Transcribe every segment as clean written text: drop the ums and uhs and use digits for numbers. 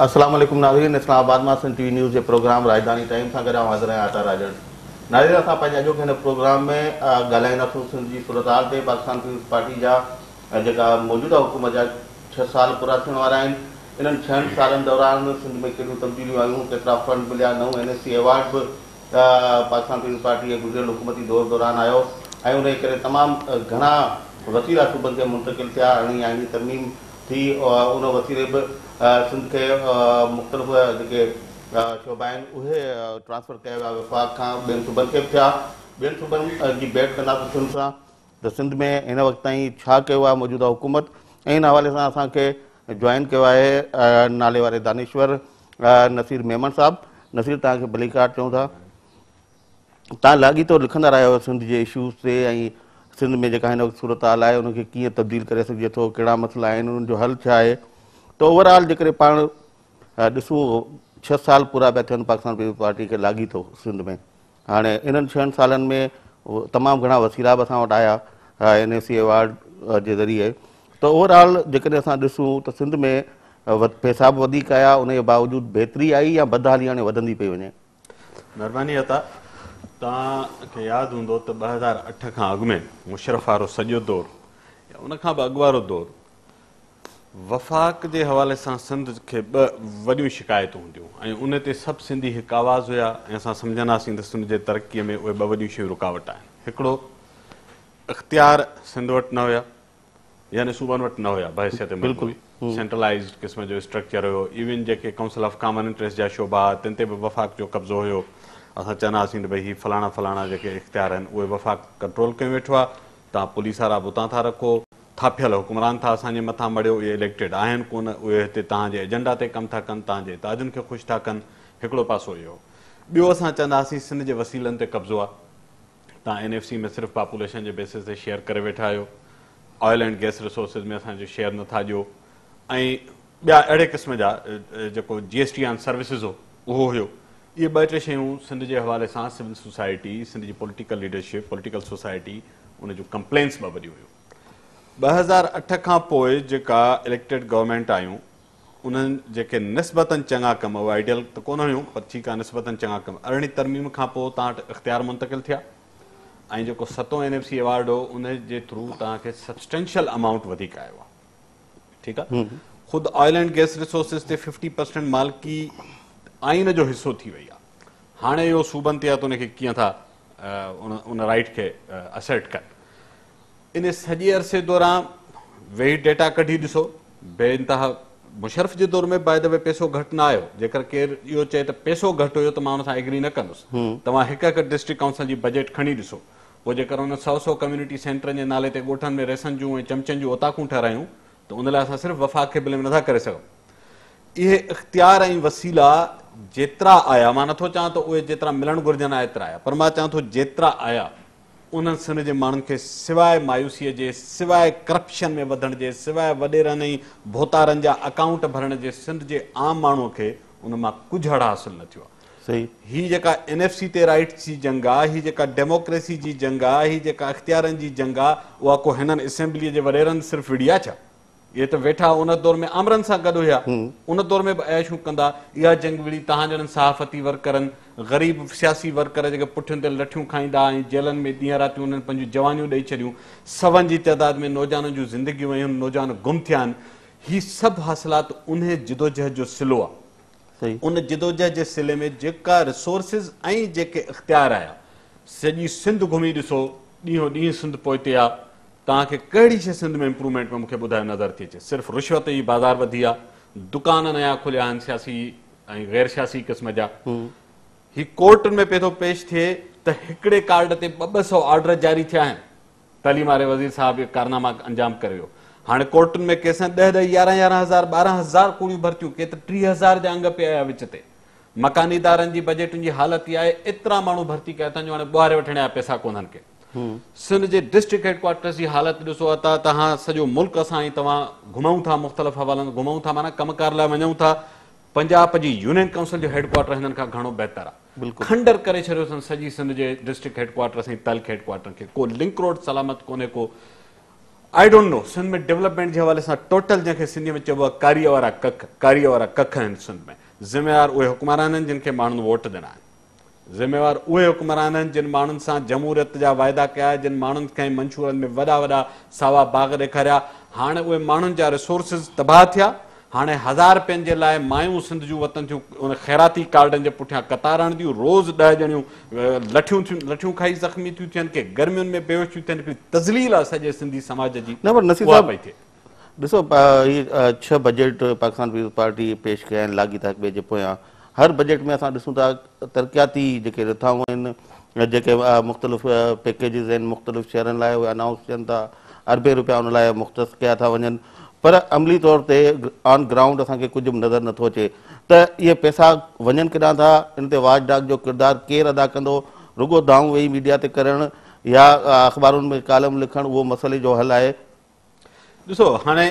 السلام عليڪم ناظرين اسلام آباد مان سنڌ ٽي وي نيوز جي پروگرام راڄڌاني ٽائيم سان گڏ آئون حاضر آهيان عطا راڄڙ. ناظرين اسان پنهنجي اڄوڪي هن پروگرام ۾ ڳالهائينداسون سنڌ جي صورتحال تي پاڪستان پيپلز پارٽي جا جيڪا موجوده حڪومت جا ڇهه سال پورا ٿيڻ وارا آهن انهن ڇهن سالن دوران سنڌ ۾ ڪهڙيون تبديليون آيون ڪيترا فنڊ مليا نئون اين ايف سي ايوارڊ به پاڪستان پيپلز پارٽي جي گذريل حڪومتي دور دوران آيو ۽ انهي ڪري تمام گهڻا وسيلا صوبن کي منتقل ٿيا ارڙهين آئيني ترميم ٿي ان وسيلي به سنڌ کي مختلف جيڪي شعبا آهن اهي ٽرانسفر ڪيا ويا وفاق کان ٻين صوبن کي به ٿيا ٻين صوبن جي ڀيٽ ڪنداسين سنڌ سان ته سنڌ ۾ هن وقت تائين ڇا ڪيو آهي موجوده حڪومت ۽ ان حوالي سان اسان کي جوائن ڪيو آهي نالي واري دانشور نصير ميمڻ صاحب نصير توهان کي ڀليڪار چئون ٿا توهان لاڳيتو لکندا رهيا آهيو سنڌ جي اشوز تي ۽ سنڌ ۾ جيڪا هن وقت صورتحال آهي ان کي ڪيئن تبديل ڪري سگهجي ٿو ڪهڙا مسئلا آهن انهن جو حل ڇا آهي ته اوور آل جيڪڏهن پاڻ ڏسون ڇهه سال پورا پيا ٿين پاڪستان پيپلز پارٽي کي لاڳيتو سنڌ ۾ هاڻي انهن ڇهن سالن ۾ تمام گهڻا وسيلا به اسان وٽ آيا اين ايف سي ايوارڊ جي ذريعي ته اوور آل جيڪڏهن اسان ڏسون ته سنڌ ۾ پئسا به وڌيڪ آيا ان جي باوجود بهتري آئي يا بدحالي هاڻي وڌندي پئي وڃي. مهرباني عطا. توهان کي ياد هوندو ته 2008 کان اڳ ۾ مشرف وارو سڄو دور يا ان کان به اڳ وارو دور وفاق جي حوالي سان سنڌ کي ٻه وڏيون شڪايتون هونديون ۽ ان تي سڀ سنڌي هڪ آواز هيا ۽ اسان سمجهنداسين ته سنڌ جي ترقي ۾ اهي ٻه وڏيون شيون رڪاوٽ آهن. هڪڙو اختيار سنڌ وٽ نه هيا يعني صوبن وٽ نه هيا بحيثيت مجموعي سينٽرلائيزڊ قسم جو اسٽرڪچر هيو ايون جيڪي ڪائونسل آف ڪامن انٽريسٽ جا شعبا هئا تن تي به وفاق جو قبضو هيو اسان چونداسين ته ڀئي هي فلاڻا فلاڻا جيڪي اختيار آهن اهي وفاق ڪنٽرول ڪيون ويٺو آهي توهان پوليس وارا به اتان ٿا رکو ٿاڦيل حڪمران ٿا اسان جي مٿان مڙهيو، اهي اليڪٽيڊ آهن ڪونه، اهي هتي توهان جي ايجنڊا تي ڪم ٿا ڪن، توهان جي اتحادين کي خوش ٿا ڪن، هڪڙو پاسو اهو. ٻيو اسان چونداسين سنڌ جي وسيلن تي قبضو آ، توهان اين ايف سي ۾ صرف پاپوليشن جي بيسز تي شيئر ڪري ويٺا آهيو، آئل اينڊ گئس ريسورسز ۾ اسان جو شيئر نه ٿا ڏيو ۽ ٻيا اهڙي قسم جا جيڪو جي ايس ٽي آن سروسز هو اهو هيو. اهي ٻه ٽي شيون سنڌ جي حوالي سان سول سوسائٽي، سنڌ جي پوليٽيڪل ليڊرشپ، پوليٽيڪل سوسائٽي ان جون ڪمپلينس ٻه وڏيون هيون. 2008 کان پوء جيڪا اليڪٽيڊ گورنمينٽ آيون انهن جيڪي نسبتاً چڱا ڪم اهي آئيڊيل ته ڪونه هيون پر ٺيڪ آهي نسبتاً چڱا ڪم ارڙهين ترميم کان پوء توهان وٽ اختيار منتقل ٿيا ۽ جيڪو ستون اين ايف سي ايوارڊ هو ان جي ٿرو توهان کي سبسٽينشل امائونٽ وڌيڪ آيو آهي ٺيڪ آهي خود آئل اينڊ گئس ريسورسز تي ففٽي پرسنٽ مالڪي آئين جو حصو ٿي وئي آهي هاڻي اهو صوبن تي آهي ته ان کي ڪيئن ٿا ان رائيٽ کي اسرٽ ڪن ان سڄي عرصي دوران ويهي ڊيٽا ڪڍي ڏسو، بي انتها مشرف جي دور ۾ باء the V پئسو گهٽ نه آيو، جيڪر ڪير اهو چئي ته پئسو گهٽ هيو ته مان ان سان ايگري نه ڪندس، توهان هڪ هڪ ڊسٽرڪٽ ڪائونسل جي بجيٽ کڻي ڏسو، پوء جيڪر ان سئو سئو ڪميونٽي سينٽرن جي نالي تي ڳوٺن ۾ ريسن جون ۽ چمچن جون اوطاقون ٺهرايون ته ان لاء اسان صرف وفاق کي بليم نٿا ڪري سگهون. اهي اختيار ۽ وسيلا جيترا آيا، مان نٿو چوان ته اهي جيترا ملڻ گهرجن ها ايترا آيا، پر مان چوان ٿو جيترا آيا انهن سنڌ جي ماڻهن کي سواء مايوسيء جي، سواء ڪرپشن ۾ وڌڻ جي، سواء وڏيرن ۽ ڀوتارن جا اڪائونٽ ڀرڻ جي سنڌ جي عام ماڻهوء کي ان مان ڪجهه هڙ حاصل نه ٿيو آهي. هي جيڪا اين ايف سي تي رائيٽس جي جنگ آ، هي جيڪا ڊيموڪريسي جي جنگ آ، هي جيڪا اختيارن جي جنگ آ، اها ڪو هنن اسيمبليء جي وڏيرن صرف وڙهي آ ڇا؟ اهي ته ويٺا ان دور ۾ آمرن سان گڏ هيا، ان دور ۾ به عياشون ڪندا، اها جنگ وڙهي توهان جهڙن صحافتي ورڪرن، غريب سياسي ورڪر جيڪي پٺين تي لٺيون کائيندا ۽ جيلن ۾ ڏينهن راتيون انهن پنهنجون جوانيون ڏئي ڇڏيون، سون جي تعداد ۾ نوجوانن جون زندگيون ويون، نوجوان گم ٿيا آهن، هي سڀ حاصلات انهي جدوجهد جو صلو آهي. ان جدوجهد جي صلي ۾ جيڪا ريسورسز ۽ جيڪي اختيار آيا، سڄي سنڌ گهمي ڏسو، ڏينهون ڏينهن سنڌ پوئتي آ، توهان کي ڪهڙي شيء سنڌ ۾ امپروومينٽ ۾ مون کي ٻڌايو نظر ٿي اچي؟ صرف رشوت جي بازار وڌي آ، دڪان نيا کليا آهن سياسي ۽ غير سياسي قسم جا. هي ڪورٽن ۾ پئي ٿو پيش ٿئي ته هڪڙي ڪارڊ تي ٻه ٻه سئو آرڊر جاري ٿيا آهن. تعليم واري وزير صاحب اهي ڪارناما انجام ڪري ويو. هاڻي ڪورٽن ۾ ڪيسن ڏهه ڏهه يارهن يارهن هزار ٻارهن هزار ڪوڙيون ڀرتيون ڪي ته 30 هزار جا انگ پئي آيا وچ تي. مڪاني ادارن جي بجيٽن جي حالت اها آهي ايترا ماڻهو ڀرتي ڪيا اٿن جو هاڻي ٻهاري وٺڻ جا پئسا ڪونهن ڪي. سنڌ جي ڊسٽرڪٽ هيڊ ڪوارٽرز جي حالت ڏسو ته توهان سڄو ملڪ اسان ۽ توهان گهمون ٿا مختلف حوالن گهمون ٿا معنيٰ ڪم ڪار لاء وڃون ٿا پنجاب جي يونين ڪائونسل جو هيڊ ڪوارٽر هنن کان گهڻو بهتر آهي کنڊر ڪري ڇڏيو اٿن سڄي سنڌ جي ڊسٽرڪٽ هيڊ ڪوارٽرس ۽ تعلقي هيڊ ڪوارٽرن کي ڪو لنڪ روڊ سلامت ڪونهي ڪو I don't know Sindh ۾ development جي حوالي سان ٽوٽل جنهن کي سنڌي ۾ چئبو آهي ڪاريء وارا ڪک، ڪاريء وارا ڪک آهن سنڌ ۾. ذميوار اهي حڪمران آهن جن کي ماڻهن ووٽ ڏنا آهن. ذميوار اهي حڪمران آهن جن ماڻهن سان جمهوريت جا واعدا ڪيا، جن ماڻهن کي منشورن ۾ وڏا وڏا ساوا باغ ڏيکاريا. هاڻ اهي ماڻهن جا ريسورسز تباهه ٿيا. هاڻي هزار رپين جي لاء مايون سنڌ جون وتن ٿيون ان خيراتي ڪارڊن جي پٺيان قطار هڻنديون، روز 10 ڄڻيون لٺيون ٿيون لٺيون کائي زخمي ٿيون ٿين، ڪي گرمين ۾ بيهوش ٿيون ٿين، هڪڙي تذليل آهي سڄي سنڌي سماج جي نه پر نصير اها صاحب پئي ٿئي. ڏسو هي 6 بجيٽ پاڪستان پيپلز پارٽي پيش ڪيا آهن لاڳيتا هڪ ٻئي جي پويان، هر بجيٽ ۾ اسان ڏسون ٿا ترقياتي جيڪي رٿائون آهن جيڪي مختلف پيڪيجز آهن مختلف شهرن لاء اهي انائونس ٿين ٿا، اربين روپيا ان لاء مختص ڪيا ٿا وڃن پر عملي طور تي آن گرائونڊ اسان کي ڪجهه به نظر نٿو اچي ته اهي پئسا وڃن ڪيڏانهن ٿا، ان تي واچ ڊاگ جو ڪردار ڪير ادا ڪندو، رڳو دانهون ويهي ميڊيا تي ڪرڻ يا اخبارن ۾ ڪالم لکڻ اهو مسئلي جو حل آهي؟ ڏسو هاڻي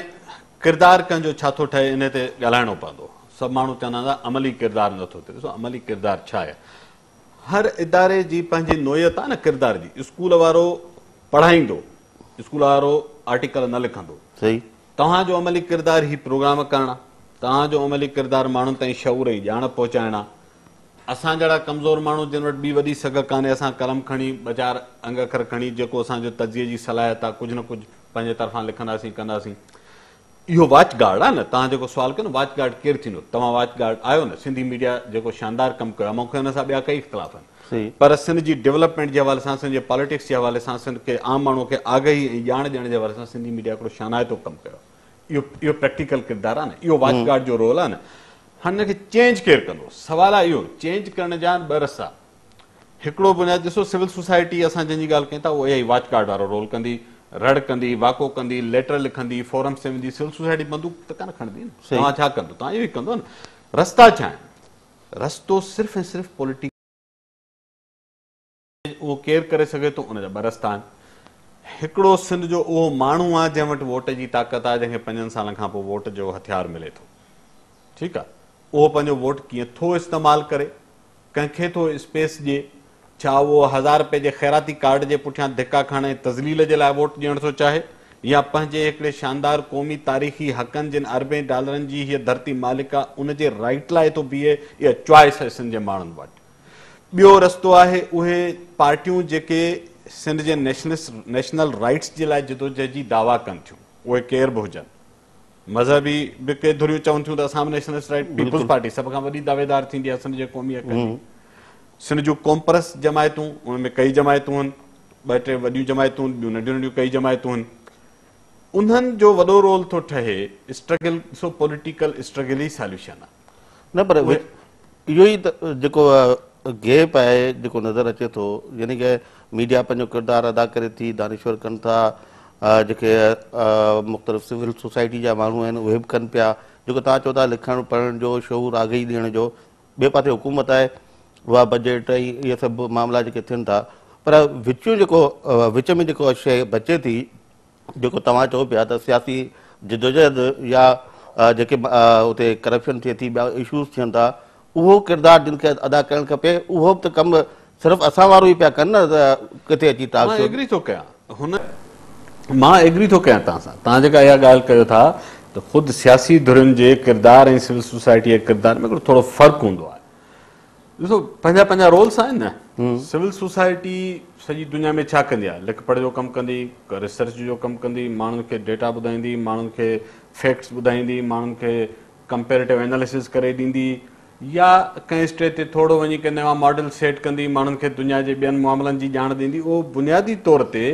ڪردار ڪنهن جو ڇا ٿو ٺهي انهي تي ڳالهائڻو پوندو. سڀ ماڻهو چوندا آهن عملي ڪردار نٿو ٿئي. ڏسو عملي ڪردار ڇا آهي؟ هر اداري جي پنهنجي نوعيت آهي نه ڪردار جي. اسڪول وارو پڙهائيندو، اسڪول وارو آرٽيڪل نه لکندو. صحيح. توهان جو عملي ڪردار هي پروگرام ڪرڻ آ، توهان جو عملي ڪردار ماڻهن تائين شعور ۽ ڄاڻ پهچائڻ آ. اسان جهڙا ڪمزور ماڻهو جن وٽ ٻي وڏي سگهه ڪانهي اسان قلم کڻي ٻه چار انگ اکر کڻي جيڪو اسان جو تجزيي جي صلاحيت آ ڪجهه نه ڪجهه پنهنجي طرفان لکنداسين ڪنداسين. اهو واچ گارڊ آ نه توهان جيڪو سوال ڪيو نه واچ گارڊ ڪير ٿيندو توهان واچ گارڊ آهيو نه سنڌي ميڊيا جيڪو شاندار ڪم ڪيو آ مون کي ان سان ٻيا ڪئي اختلاف آهن پر سنڌ جي ڊولپمينٽ جي حوالي سان سنڌ جي پاليٽڪس جي حوالي سان سنڌ کي عام ماڻهو کي آگاهي ۽ ڄاڻ ڏيڻ جي حوالي سان سنڌي ميڊيا هڪڙو شانائتو ڪم ڪيو آ اهو اهو پريڪٽيڪل ڪردار آ نه اهو واچ گارڊ جو رول آ نه هاڻي ان کي چينج ڪير ڪندو سوال آ اهو چينج ڪرڻ جا ٻه رستا هڪڙو بنياد ڏسو سول سوسائٽي اسان جنهن جي ڳالهه ڪيون ٿا اها اها ئي واچ گارڊ وارو رول ڪندي، رڙ ڪندي، واڪو ڪندي، ليٽر لکندي، فورمز تي ويندي، سول سوسائٽي بندوق ته ڪانه کڻندي نه، توهان ڇا ڪندو، توهان اهو ئي ڪندو نه، رستا ڇا آهن؟ رستو صرف ۽ صرف پوليٽيڪل. اهو ڪير ڪري سگهي ٿو، ان جا ٻه رستا آهن، هڪڙو سنڌ جو اهو ماڻهو آهي جنهن وٽ ووٽ جي طاقت آهي، جنهن کي 5 سالن کان پوء ووٽ جو هٿيار ملي ٿو، ٺيڪ آهي، اهو پنهنجو ووٽ ڪيئن ٿو استعمال ڪري، ڪنهن کي ٿو اسپيس ڏئي؟ ڇا اهو هزار رپئي جي خيراتي ڪارڊ جي پٺيان ڌڪا کائڻ ۽ تذليل جي لاء ووٽ ڏيڻ ٿو چاهي يا پنهنجي هڪڙي شاندار قومي تاريخي حقن جن اربين ڊالرن جي هيء ڌرتي مالڪ آ ان جي رائيٽ لاء ٿو بيهي؟ اها چوائس آهي سنڌ جي ماڻهن وٽ. ٻيو رستو آهي اهي پارٽيون جيڪي سنڌ جي نيشنلسٽ نيشنل رائيٽس جي لاء جدوجهد جي دعويٰ ڪن ٿيون اهي ڪير به هجن. مذهبي به ڪي ڌريون چون ٿيون ته اسان به نيشنلسٽ رائيٽ پيپلز پارٽي سڀ کان وڏي دعويدار ٿيندي آهي سنڌ جي قومي حقن جي. سنڌ جون قومپرست جماعتون ان ۾ ڪئي جماعتون آهن، ٻه ٽي وڏيون جماعتون آهن، ٻيون ننڍيون ننڍيون ڪئي جماعتون آهن. انهن جو وڏو رول ٿو ٺهي اسٽرگل ڏسو پوليٽيڪل اسٽرگل ئي ساليوشن آهي. نه پر اهو ئي ته جيڪو گيپ آهي جيڪو نظر اچي ٿو يعني ڪه ميڊيا پنهنجو ڪردار ادا ڪري ٿي دانشور ڪن ٿا جيڪي مختلف سول سوسائٽي جا ماڻهو آهن اهي به ڪن پيا جيڪو توهان چئو ٿا لکڻ پڙهڻ جو شعور آگاهي ڏيڻ جو ٻئي پاسي حڪومت آهي اها بجيٽ ۽ اهي سڀ معاملا جيڪي ٿين ٿا پر وچون جيڪو وچ ۾ جيڪو شيء بچي ٿي جيڪو توهان چئو پيا ته سياسي جدوجهد يا جيڪي اتي ڪرپشن ٿئي ٿي ٻيا اشوز ٿين ٿا اهو ڪردار جن کي ادا ڪرڻ کپي اهو به ته ڪم صرف اسان وارو ئي پيا ڪن نه ته ڪٿي اچي ٽاڪ مان شو. ايگري ٿو ڪيان هن مان ايگري ٿو ڪيان توهان سان توهان جيڪا اها ڳالهه ڪيو ٿا ته خود سياسي ڌرين جي ڪردار ۽ سول سوسائٽي جي ڪردار ۾ هڪڙو ٿورو فرق هوندو آهي ڏسو پنهنجا پنهنجا رولس آهن نه سول سوسائٽي سڄي دنيا ۾ ڇا ڪندي آهي لک پڙهه جو ڪم ڪندي ريسرچ جو ڪم ڪندي ماڻهن کي ڊيٽا ٻڌائيندي ماڻهن کي فيڪٽس ٻڌائيندي ماڻهن کي ڪمپيريٽو ايناليسز ڪري ڏيندي يا ڪنهن اسٽيج تي ٿورو وڃي ڪي نوان ماڊل سيٽ ڪندي ماڻهن کي دنيا جي ٻين معاملن جي ڄاڻ ڏيندي اهو بنيادي طور تي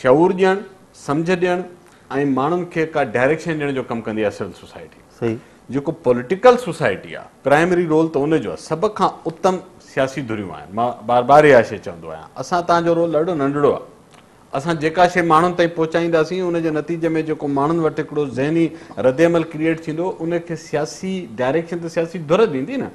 شعور ڏيڻ، سمجهه ڏيڻ ۽ ماڻهن کي ڪا ڊائريڪشن ڏيڻ جو ڪم ڪندي آهي سول سوسائٽي. صحيح. جيڪو پوليٽيڪل سوسائٽي آهي پرائمري رول ته ان جو آهي. سڀ کان اتم سياسي ڌريون آهن. مان بار بار اها شيء چوندو آهيان. اسان تان جو رول ڏاڍو ننڍڙو آهي. اسان جيڪا شيء ماڻهن تائين پهچائينداسين ان جي نتيجي ۾ جيڪو ماڻهن وٽ هڪڙو ذهني ردعمل ڪريئيٽ ٿيندو ان کي سياسي ڊائريڪشن ته سياسي ڌر ڏيندي نه.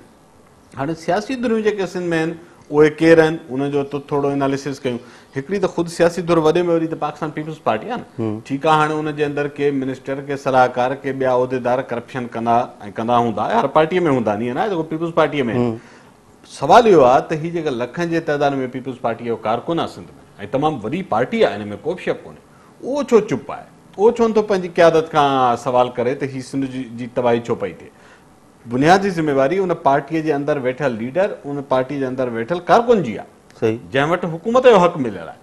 هاڻي سياسي ڌريون جيڪي سنڌ ۾ آهن اهي ڪير آهن انهن جو ته ٿورو اناليسس ڪيون. هڪڙي ته خود سياسي ڌر وڏي ۾ وڏي ته پاڪستان پيپلز پارٽي آهي نه. ٺيڪ آهي هاڻي ان جي اندر ڪي منسٽر ڪي صلاحڪار ڪي ٻيا عهديدار ڪرپشن ڪندا ۽ ڪندا هوندا هر پارٽي ۾ هوندا ائين ناهي ته پيپلز پارٽي ۾ سوال اهو آهي ته هي جيڪا لکن جي تعداد ۾ پيپلز پارٽي جو ڪارڪن آهي سنڌ ۾ ۽ تمام وڏي پارٽي آهي ان ۾ ڪو به شڪ ڪونهي اهو ڇو چپ آهي؟ اهو ڇو نٿو پنهنجي قيادت کان سوال ڪري ته هي سنڌ جي تباهي ڇو پئي ٿئي؟ بنيادي ذميواري ان پارٽيء جي اندر ويٺل ليڊر، ان پارٽيء جي اندر ويٺل ڪارڪن جي آهي، جنهن وٽ حڪومت جو حق مليل آهي.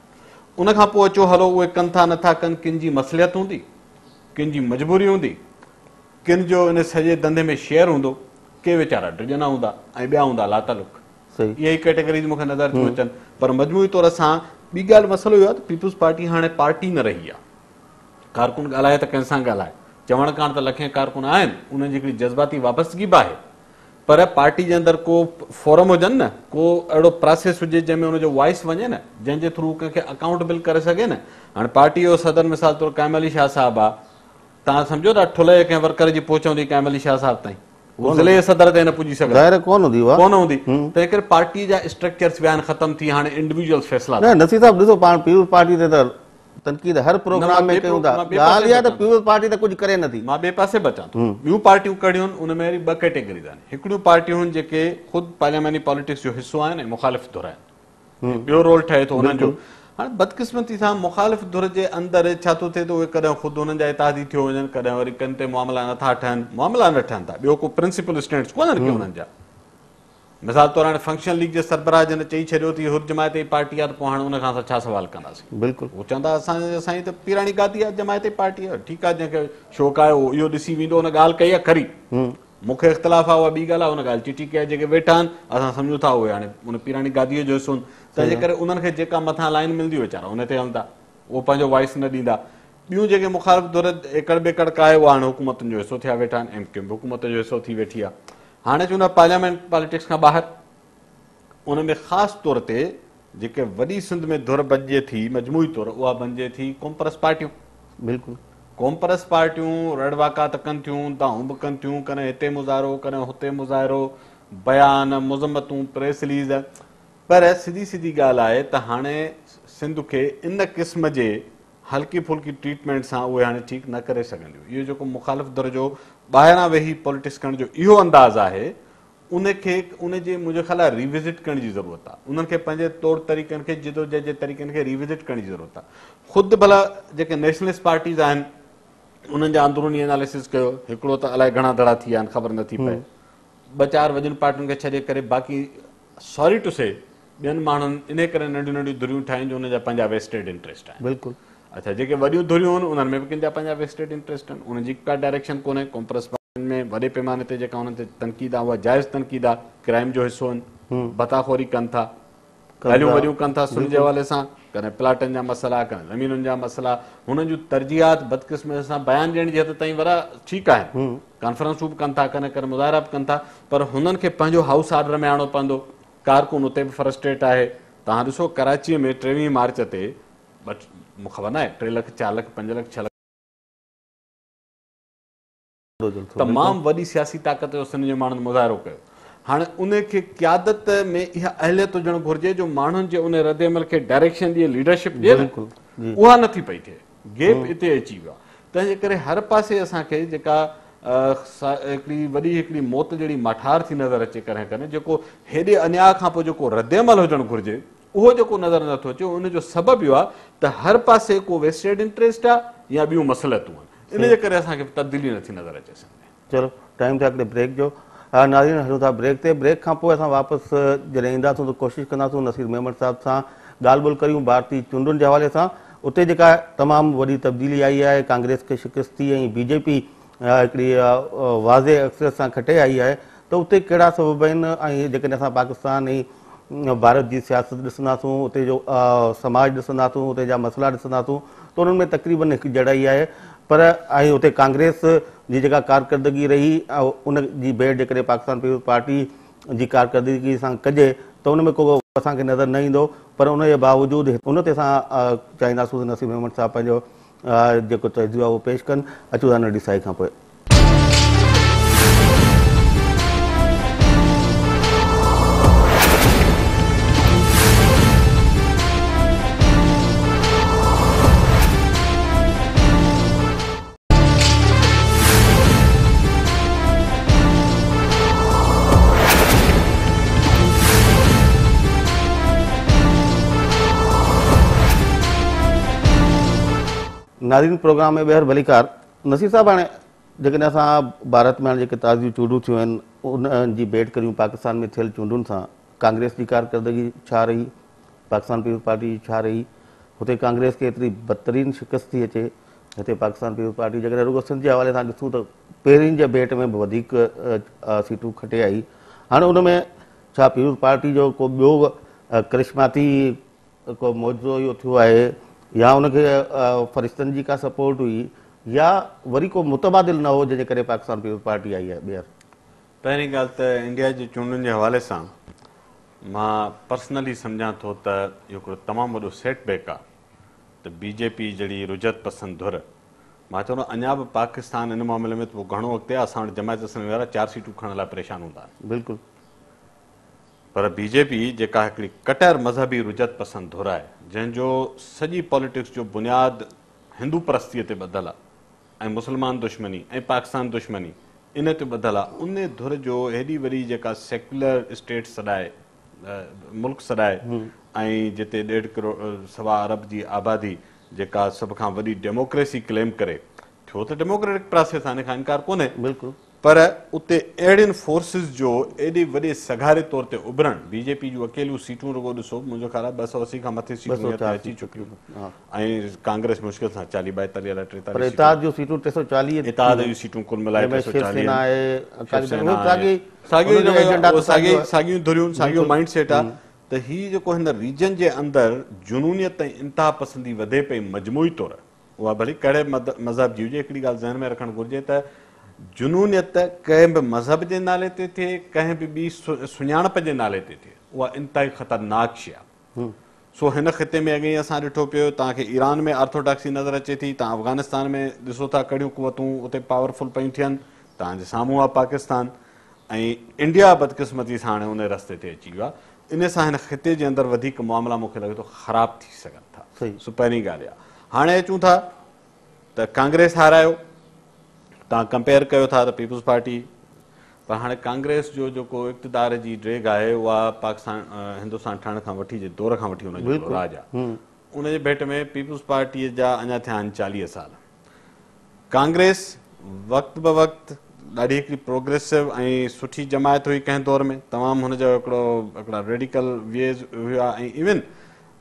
ان کان پوء اچو هلو اهي ڪن ٿا نه ٿا ڪن، ڪن جي مصلحت هوندي، ڪن جي مجبوري هوندي، ڪن جو ان سڄي ڌنڌي ۾ شيئر هوندو، ڪي ويچارا ڊڄندا هوندا ۽ ٻيا هوندا لاتعلق. اهي ئي ڪيٽيگريز مون کي نظر ٿيون اچن. پر مجموعي طور سان ٻي ڳالهه مسئلو اهو آهي ته پيپلز پارٽي هاڻي پارٽي نه رهي آهي. ڪارڪن ڳالهائي ته ڪنهن سان ڳالهائي؟ چوڻ ڪاڻ ته لکين ڪارڪن آهن، انهن جي هڪڙي جذباتي وابستگي به آهي، پر پارٽي جي اندر ڪو فورم هجن نه، ڪو اهڙو پراسيس هجي جنهن ۾ ان جو وائس وڃي نه، جنهن جي ٿرو ڪنهن کي اڪائونٽبل ڪري سگهي نه. هاڻي پارٽي جو صدر مثال طور قائم علي شاهه صاحب آ، توهان سمجهو ٿا ٺلهي ڪنهن ورڪر جي پهچ هوندي قائم علي شاهه صاحب تائين؟ هو ضلعي جي صدر تائين نه پڄي سگهندو. ظاهر آهي ڪونه هوندي اها. ڪونه هوندي. تنهن ڪري پارٽي جا اسٽرڪچرس ويا آهن ختم ٿي، هاڻي انڊيويجوئلز فيصلا نه نصير صاحب ڏسو پاڻ پيپلز پارٽي تي ته تنقيد هر پروگرام ۾ ڪيون ٿا، ڳالهه اها ته پيپلز پارٽي ته ڪجهه ڪري نٿي. مان ٻئي پاسي به اچان ٿو. ٻيون پارٽيون ڪهڙيون آهن ان ۾ وري ٻه ڪيٽيگريز آهن. هڪڙيون پارٽيون آهن جيڪي خود پارلياماني پاليٽڪس جو حصو آهن ۽ مخالف ڌر آهن. ٻيو رول ٺهي ٿو انهن جو. هاڻي بدقسمتي سان مخالف ڌر جي اندر ڇا ٿو ٿئي ته اهي ڪڏهن خود انهن جا اتحادي ٿيو وڃن، ڪڏهن وري ڪن تي معاملا نٿا ٺهن، معاملا نه ٺهن ٿا، ٻيو ڪو پرنسپل اسٽينڊس ڪونهن ڪي انهن جا. مثال طور هاڻي فنڪشنل ليگ جي سربراهه جنهن چئي ڇڏيو ته هي حر جماعت جي پارٽي آهي ته پوء هاڻي ان کان اسان ڇا سوال ڪنداسين؟ بلڪل. هو چوندا اسان جي سائين ته پيراڻي گادي آهي جماعت جي پارٽي آهي، ٺيڪ آهي جنهن کي شوق آهي اهو اهو ڏسي ويندو، ان ڳالهه ڪئي آهي کري، مون کي اختلاف آهي اها ٻي ڳالهه آهي، ان ڳالهه چٽي ڪئي آهي، جيڪي ويٺا آهن اسان سمجهون ٿا اهي هاڻي ان پيراڻي گاديء جو حصو آهن، تنهن جي ڪري انهن کي جيڪا مٿان لائين ملندي ويچارا ان تي هلندا، اهو پنهنجو وائس نه ڏيندا. ٻيون جيڪي مخالف ڌر ايڪڙ ٻيڪڙ ڪاهي اها هاڻي حڪومتن جو حصو ٿيا ويٺا آهن، ايم ڪيو ايم به حڪومت جو حصو ٿي ويٺي آهي. هاڻي چون ٿا پارليامينٽ پاليٽڪس کان ٻاهر ان ۾ خاص طور تي جيڪي وڏي سنڌ ۾ ڌر بنجي ٿي مجموعي طور اها بنجي ٿي قومپرست پارٽيون. بلڪل. قومپرست پارٽيون رڙ واڪا ته ڪن ٿيون، دانهون به ڪن ٿيون، ڪڏهن هتي مظاهرو ڪڏهن هتي مظاهرو، بيان، مذمتون، پريس رليز، پر سڌي سڌي ڳالهه آهي ته هاڻي سنڌ کي ان قسم جي هلڪي ڦلڪي ٽريٽمينٽ سان اهي هاڻي ٺيڪ نه ڪري سگهنديون. اهو جيڪو مخالف ڌر جو ٻاهران ويهي پاليٽڪس ڪرڻ جو اهو انداز آهي ان کي ان جي منهنجي خيال آهي ريوزٽ ڪرڻ جي ضرورت آهي. انهن کي پنهنجي طور طريقن کي جدوجهد جي طريقن کي ريوزٽ ڪرڻ جي ضرورت آهي. خود ڀلا جيڪي نيشنلسٽ پارٽيز آهن انهن جا اندروني اناليسز ڪيو، هڪڙو ته الائي گهڻا ڌڙا ٿي ويا آهن خبر نٿي پئي، ٻه چار وڏين پارٽين کي ڇڏي ڪري باقي سوري ٽو سي ٻين ماڻهن انهي ڪري ننڍيون ننڍيون ڌريون ٺاهيون جو انهن جا پنهنجا ويسٽيڊ انٽريسٽ آهن. بلڪل. اڇا جيڪي وڏيون ڌريون آهن انهن ۾ به ڪن جا پنهنجا ويسٽيڊ انٽريسٽ آهن انهن جي ڪا ڊائريڪشن ڪونهي. قومپرست پارٽين ۾ وڏي پيماني تي جيڪا انهن تي تنقيد آهي اها جائز تنقيد آهي، ڪرائم جو حصو آهن، ڀتا خوري ڪن ٿا، ڳالهيون وڏيون ڪن ٿا سن جي حوالي سان، ڪڏهن پلاٽن جا مسئلا ڪڏهن زمينن جا مسئلا، هنن جون ترجيحات بدقسمتي سان بيان ڏيڻ جي حد تائين وڏا ٺيڪ آهن، ڪانفرنسون به ڪن ٿا ڪڏهن ڪڏهن مظاهرا به ڪن ٿا پر هنن کي پنهنجو هائوس آرڊر ۾ آڻڻو پوندو. ڪارڪن اتي به فرسٽريٽ آهي. توهان ڏسو ڪراچيء ۾ 23 مارچ تي مون خبر ناهي 3 لک 4 لک 5 لک 6 لک تمام وڏي سياسي طاقت جو سنڌ جي ماڻهن مظاهرو ڪيو. هاڻي ان کي قيادت ۾ اها اهليت هجڻ گهرجي جو ماڻهن جي ان رد عمل کي ڊائريڪشن ڏئي ليڊرشپ ڏئي نه اها نٿي پئي ٿئي. گيپ اتي اچي ويو آهي. تنهن جي ڪري هر پاسي اسان کي جيڪا هڪڙي وڏي هڪڙي موت جهڙي ماٺار ٿي نظر اچي ڪڏهن ڪڏهن جيڪو هيڏي انياء کان پوء جيڪو ردعمل هجڻ گهرجي اهو جيڪو نظر نٿو اچي ان جو سبب اهو آهي ته هر پاسي ڪو ويسٽيڊ انٽريسٽ آهي يا ٻيون مصلحتون آهن ان جي ڪري اسان کي تبديلي نٿي نظر اچي سنڌ ۾. چلو ٽائيم ٿيو هڪڙي بريڪ جو. ناظرين هلون ٿا بريڪ تي. بريڪ کان پوء اسان واپس جڏهن اينداسون ته ڪوشش ڪنداسون نصير ميمڻ صاحب سان ڳالهه ٻولهه ڪريون ڀارتي چونڊن جي حوالي سان. اتي جيڪا تمام وڏي تبديلي آئي آهي ڪانگريس کي شڪست ٿي ۽ بي جي پي هڪڙي واضح اڪثريت سان کٽي آئي آهي ته اتي ڪهڙا سبب آهن ۽ جيڪڏهن اسان پاڪستان ۽ ڀارت جي سياست ڏسنداسون اتي جو سماج ڏسنداسون اتي جا مسئلا ڏسنداسون ته انهن ۾ تقريبن هڪ جهڙائي آهي پر ۽ اتي ڪانگريس جي جيڪا ڪارڪردگي رهي ان جي ڀيٽ جيڪڏهن پاڪستان پيپلز پارٽي جي ڪارڪردگي سان ڪجي ته ان ۾ ڪو اسان کي نظر نه ايندو پر ان جي باوجود ان تي اسان چاهينداسون ته نصير ميمڻ صاحب پنهنجو جيڪو تجزيو آهي اهو پيش ڪن. اچون ٿا ننڍي ساهي کان پوء. ناظرين پروگرام ۾ ٻيهر ڀليڪار. نصير صاحب هاڻي جيڪڏهن اسان ڀارت ۾ هاڻي جيڪي تازيون چونڊون ٿيون آهن انهن جي ڀيٽ ڪريون پاڪستان ۾ ٿيل چونڊن سان ڪانگريس جي ڪارڪردگي ڇا رهي پاڪستان پيپلز پارٽي جي ڇا رهي هتي ڪانگريس کي ايتري بدترين شڪست ٿي اچي هتي پاڪستان پيپلز پارٽي جيڪڏهن رڳو سنڌ جي حوالي سان ڏسون ته پهرين جي ڀيٽ ۾ به وڌيڪ سيٽون کٽي آئي هاڻي ان ۾ ڇا پيپلز پارٽي جو ڪو ٻيو ڪرشماتي ڪو معجزو اهو ٿيو آهي يا ان کي فرشتن جي ڪا سپورٽ هئي يا وري ڪو متبادل نه هو جنهن جي ڪري پاڪستان پيپلز پارٽي آئي آهي ٻيهر. پهرين ڳالهه ته انڊيا جي چونڊن جي حوالي سان مان پرسنلي سمجهان ٿو ته اهو هڪڙو تمام وڏو سيٽ بيڪ آهي ته بي جي پي جهڙي رجعت پسند ڌر مان چوندو اڃا به پاڪستان ان معاملي ۾ ته پوء گهڻو اڳتي آهي اسان وٽ جماعت اسلامي وارا چار سيٽون کڻڻ لاء پريشان هوندا آهن. بلڪل. پر بي جي پي جيڪا هڪڙي ڪٽر مذهبي رجعت پسند ڌر آهي جنهن جو سڄي پاليٽڪس جو بنياد هندو پرستيء تي ٻڌل آهي ۽ مسلمان دشمني ۽ پاڪستان دشمني ان تي ٻڌل آهي ان ڌر جو هيڏي وڏي جيڪا سيڪيولر اسٽيٽ سڏائي ملڪ سڏائي ۽ جتي ڏيڍ ڪروڙ سوا ارب جي آبادي جيڪا سڀ کان وڏي ڊيموڪريسي ڪليم ڪري ٿيو ته ڊيموڪريٽڪ پراسيس آهي ان کان انڪار ڪونهي بلڪل. پر اتي اهڙين فورسز جو ايڏي وڏي سگهاري طور تي اڀرڻ، بي جي پي جون اڪيليون سيٽون رڳو ڏسو، منهنجو خيال آهي 280 کان مٿي سيٽون هينئر تائين اچي چڪيون ۽ ڪانگريس مشڪل سان چاليهه ٻائيتاليهه الائي ٽيتاليهه پر اتحاد جون سيٽون 340 اتحاد جون سيٽون ڪل ملائي 340 آهن، شو سينا آهي، ساڳيو ساڳيون ڌريون ساڳيو مائنڊ سيٽ آهي ته هي جيڪو هن ريجن جي اندر جنونيت ۽ انتها پسندي وڌي پئي مجموعي طور اها ڀلي ڪهڙي به مذهب جي هجي، هڪڙي ڳالهه ذهن ۾ رکڻ گهرجي ته جنونيت ڪنهن به مذهب جي نالي تي ٿئي، ڪنهن به ٻي سڃاڻپ جي نالي تي ٿئي، اها انتهائي خطرناڪ شيء آهي. سو هن خطي ۾ اڳي ئي اسان ڏٺو پيو، توهان کي ايران ۾ آرٿوڊاڪسي نظر اچي ٿي، توهان افغانستان ۾ ڏسو ٿا ڪهڙيون قوتون اتي پاورفل پيون ٿين، توهان جي سامهون آهي پاڪستان ۽ انڊيا بدقسمتي سان هاڻي ان رستي تي اچي ويو آهي. ان سان هن خطي جي اندر وڌيڪ معاملا مون کي لڳي ٿو خراب ٿي سگهن ٿا. سو پهرين ڳالهه اها. هاڻي اچون ٿا ته ڪانگريس هارايو، توهان ڪمپيئر ڪيو ٿا ته پيپلز پارٽي، پر هاڻي ڪانگريس جو جيڪو اقتدار جي ڊيگهه آهي اها پاڪستان هندستان ٺهڻ کان وٺي جي دور کان وٺي ان جو هڪڙو راڄ آهي. ان جي ڀيٽ ۾ پيپلز پارٽيء جا اڃا ٿيا آهن 40 سال. ڪانگريس وقت به وقت ڏاڍي هڪڙي پروگريسو ۽ سٺي جماعت هئي ڪنهن دور ۾ تمام هن جا هڪڙو هڪڙا ريڊيڪل ويوز هيا ۽ ايون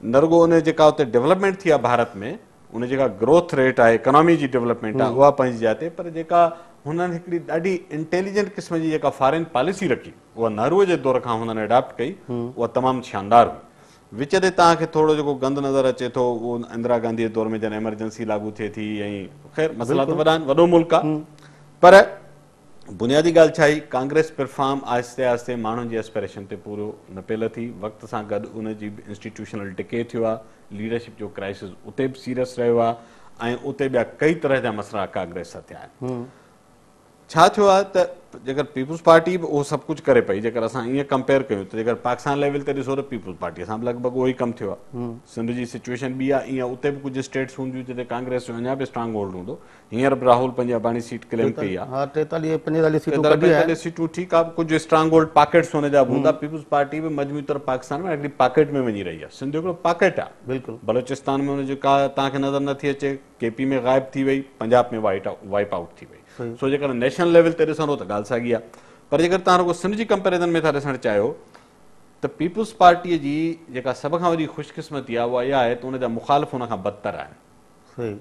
نه رڳو ان جيڪا اتي ڊولپمينٽ ٿي آهي ڀارت ۾ ان جيڪا گروٿ ريٽ آهي اڪانامي جي ڊولپمينٽ آهي اها پنهنجي جاء تي پر جيڪا هنن هڪڙي ڏاڍي انٽيليجنٽ قسم جي جيڪا فارين پاليسي رکي اها نهروء جي دور کان هنن اڊاپٽ ڪئي اها تمام شاندار هئي. وچ تي توهان کي ٿورو جيڪو گند نظر اچي ٿو اهو اندرا گانڌي جي دور ۾ جڏهن ايمرجنسي لاڳو ٿئي ٿي ۽ خير مسئلا ته وڏا آهن وڏو ملڪ آهي پر بنيادي ڳالهه ڇا هئي ڪانگريس پرفارم آهستي آهستي ماڻهن جي اسپيريشن تي پورو نه پئي لٿي وقت سان گڏ ان جي به انسٽيٽيوشنل ڊڪي ٿيو آهي ليڊرشپ جو ڪرائسس اتي به سيريس رهيو آهي ۽ اتي ٻيا ڪئي طرح جا مسئلا ڪانگريس سان ٿيا آهن ڇا ٿيو آهي ته جيڪر پيپلز پارٽي به اهو سڀ ڪجهه ڪري پئي جيڪر اسان ائين ڪمپيئر ڪيون ته جيڪر پاڪستان ليول تي ڏسو ته پيپلز پارٽي سان به لڳ ڀڳ اهو ئي ڪم ٿيو آهي سنڌ جي سچويشن ٻي آهي ائين اتي به ڪجهه اسٽيٽس هونديون جتي ڪانگريس جو اڃا به اسٽرانگ هولڊ هوندو هينئر به راهول پنهنجي اباڻي سيٽ ڪليم ڪئي آهي ها 43 45 سيٽون ڪڍي آهن سيٽون ٺيڪ آهي ڪجهه اسٽرانگ هولڊ پاڪيٽس هن جا به هوندا پيپلز پارٽي به مجموعي طور پاڪستان ۾ هڪڙي پاڪيٽ ۾ وڃي رهي آهي سنڌ هڪڙو پاڪيٽ آهي بلڪل بلوچستان ۾ هن جي ڪا توهان کي نظر نٿي اچي ڪي پي ۾ غائب ٿي وئي، پنجاب ۾ وائپ آئوٽ ٿي وئي. سو جيڪڏهن نيشنل ليول تي ڏسندو ته ڳالهه ساڳي آهي. پر جيڪڏهن توهان رڳو سنڌ جي ڪمپيريزن ۾ ٿا ڏسڻ چاهيو ته پيپلز پارٽيء جي جيڪا سڀ کان وڏي خوش قسمتي آهي اها اها آهي ته ان جا مخالف ان کان بدتر آهن.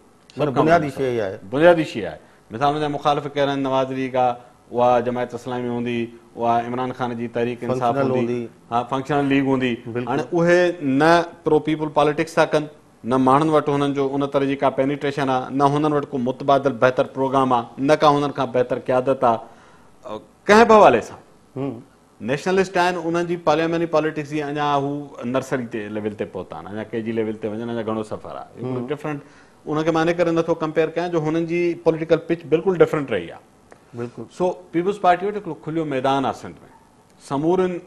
بنيادي شيء اها آهي. بنيادي شيء آهي. مثال ان جا مخالف ڪير آهن؟ نواز ليگ آهي، اها جماعت اسلامي هوندي، اها عمران خان جي تحريڪ انصاف هوندي، ها فنڪشنل ليگ هوندي. هاڻي اهي نه پرو پيپل پاليٽڪس ٿا ڪن، نه ماڻهن وٽ هنن جو ان طرح جي ڪا پينيٽريشن آ، نه هنن وٽ ڪو متبادل بهتر پروگرام آ، نه ڪا هنن کان بهتر قيادت آ، ڪنهن به حوالي سان نيشنلسٽ آهن انهن جي پارلياماني پاليٽڪس جي اڃا هو نرسري تي ليول تي پهتا آهن، اڃا ڪي جي ليول تي وڃن اڃا گهڻو سفر آ، هڪڙو ڊفرنٽ انهن کي مان ان ڪري نٿو ڪمپيئر ڪيان جو هنن جي پوليٽيڪل پچ بلڪل ڊفرنٽ رهي آ. بلڪل. سو پيپلز پارٽي وٽ هڪڙو کليو ميدان آ سنڌ ۾. سمورين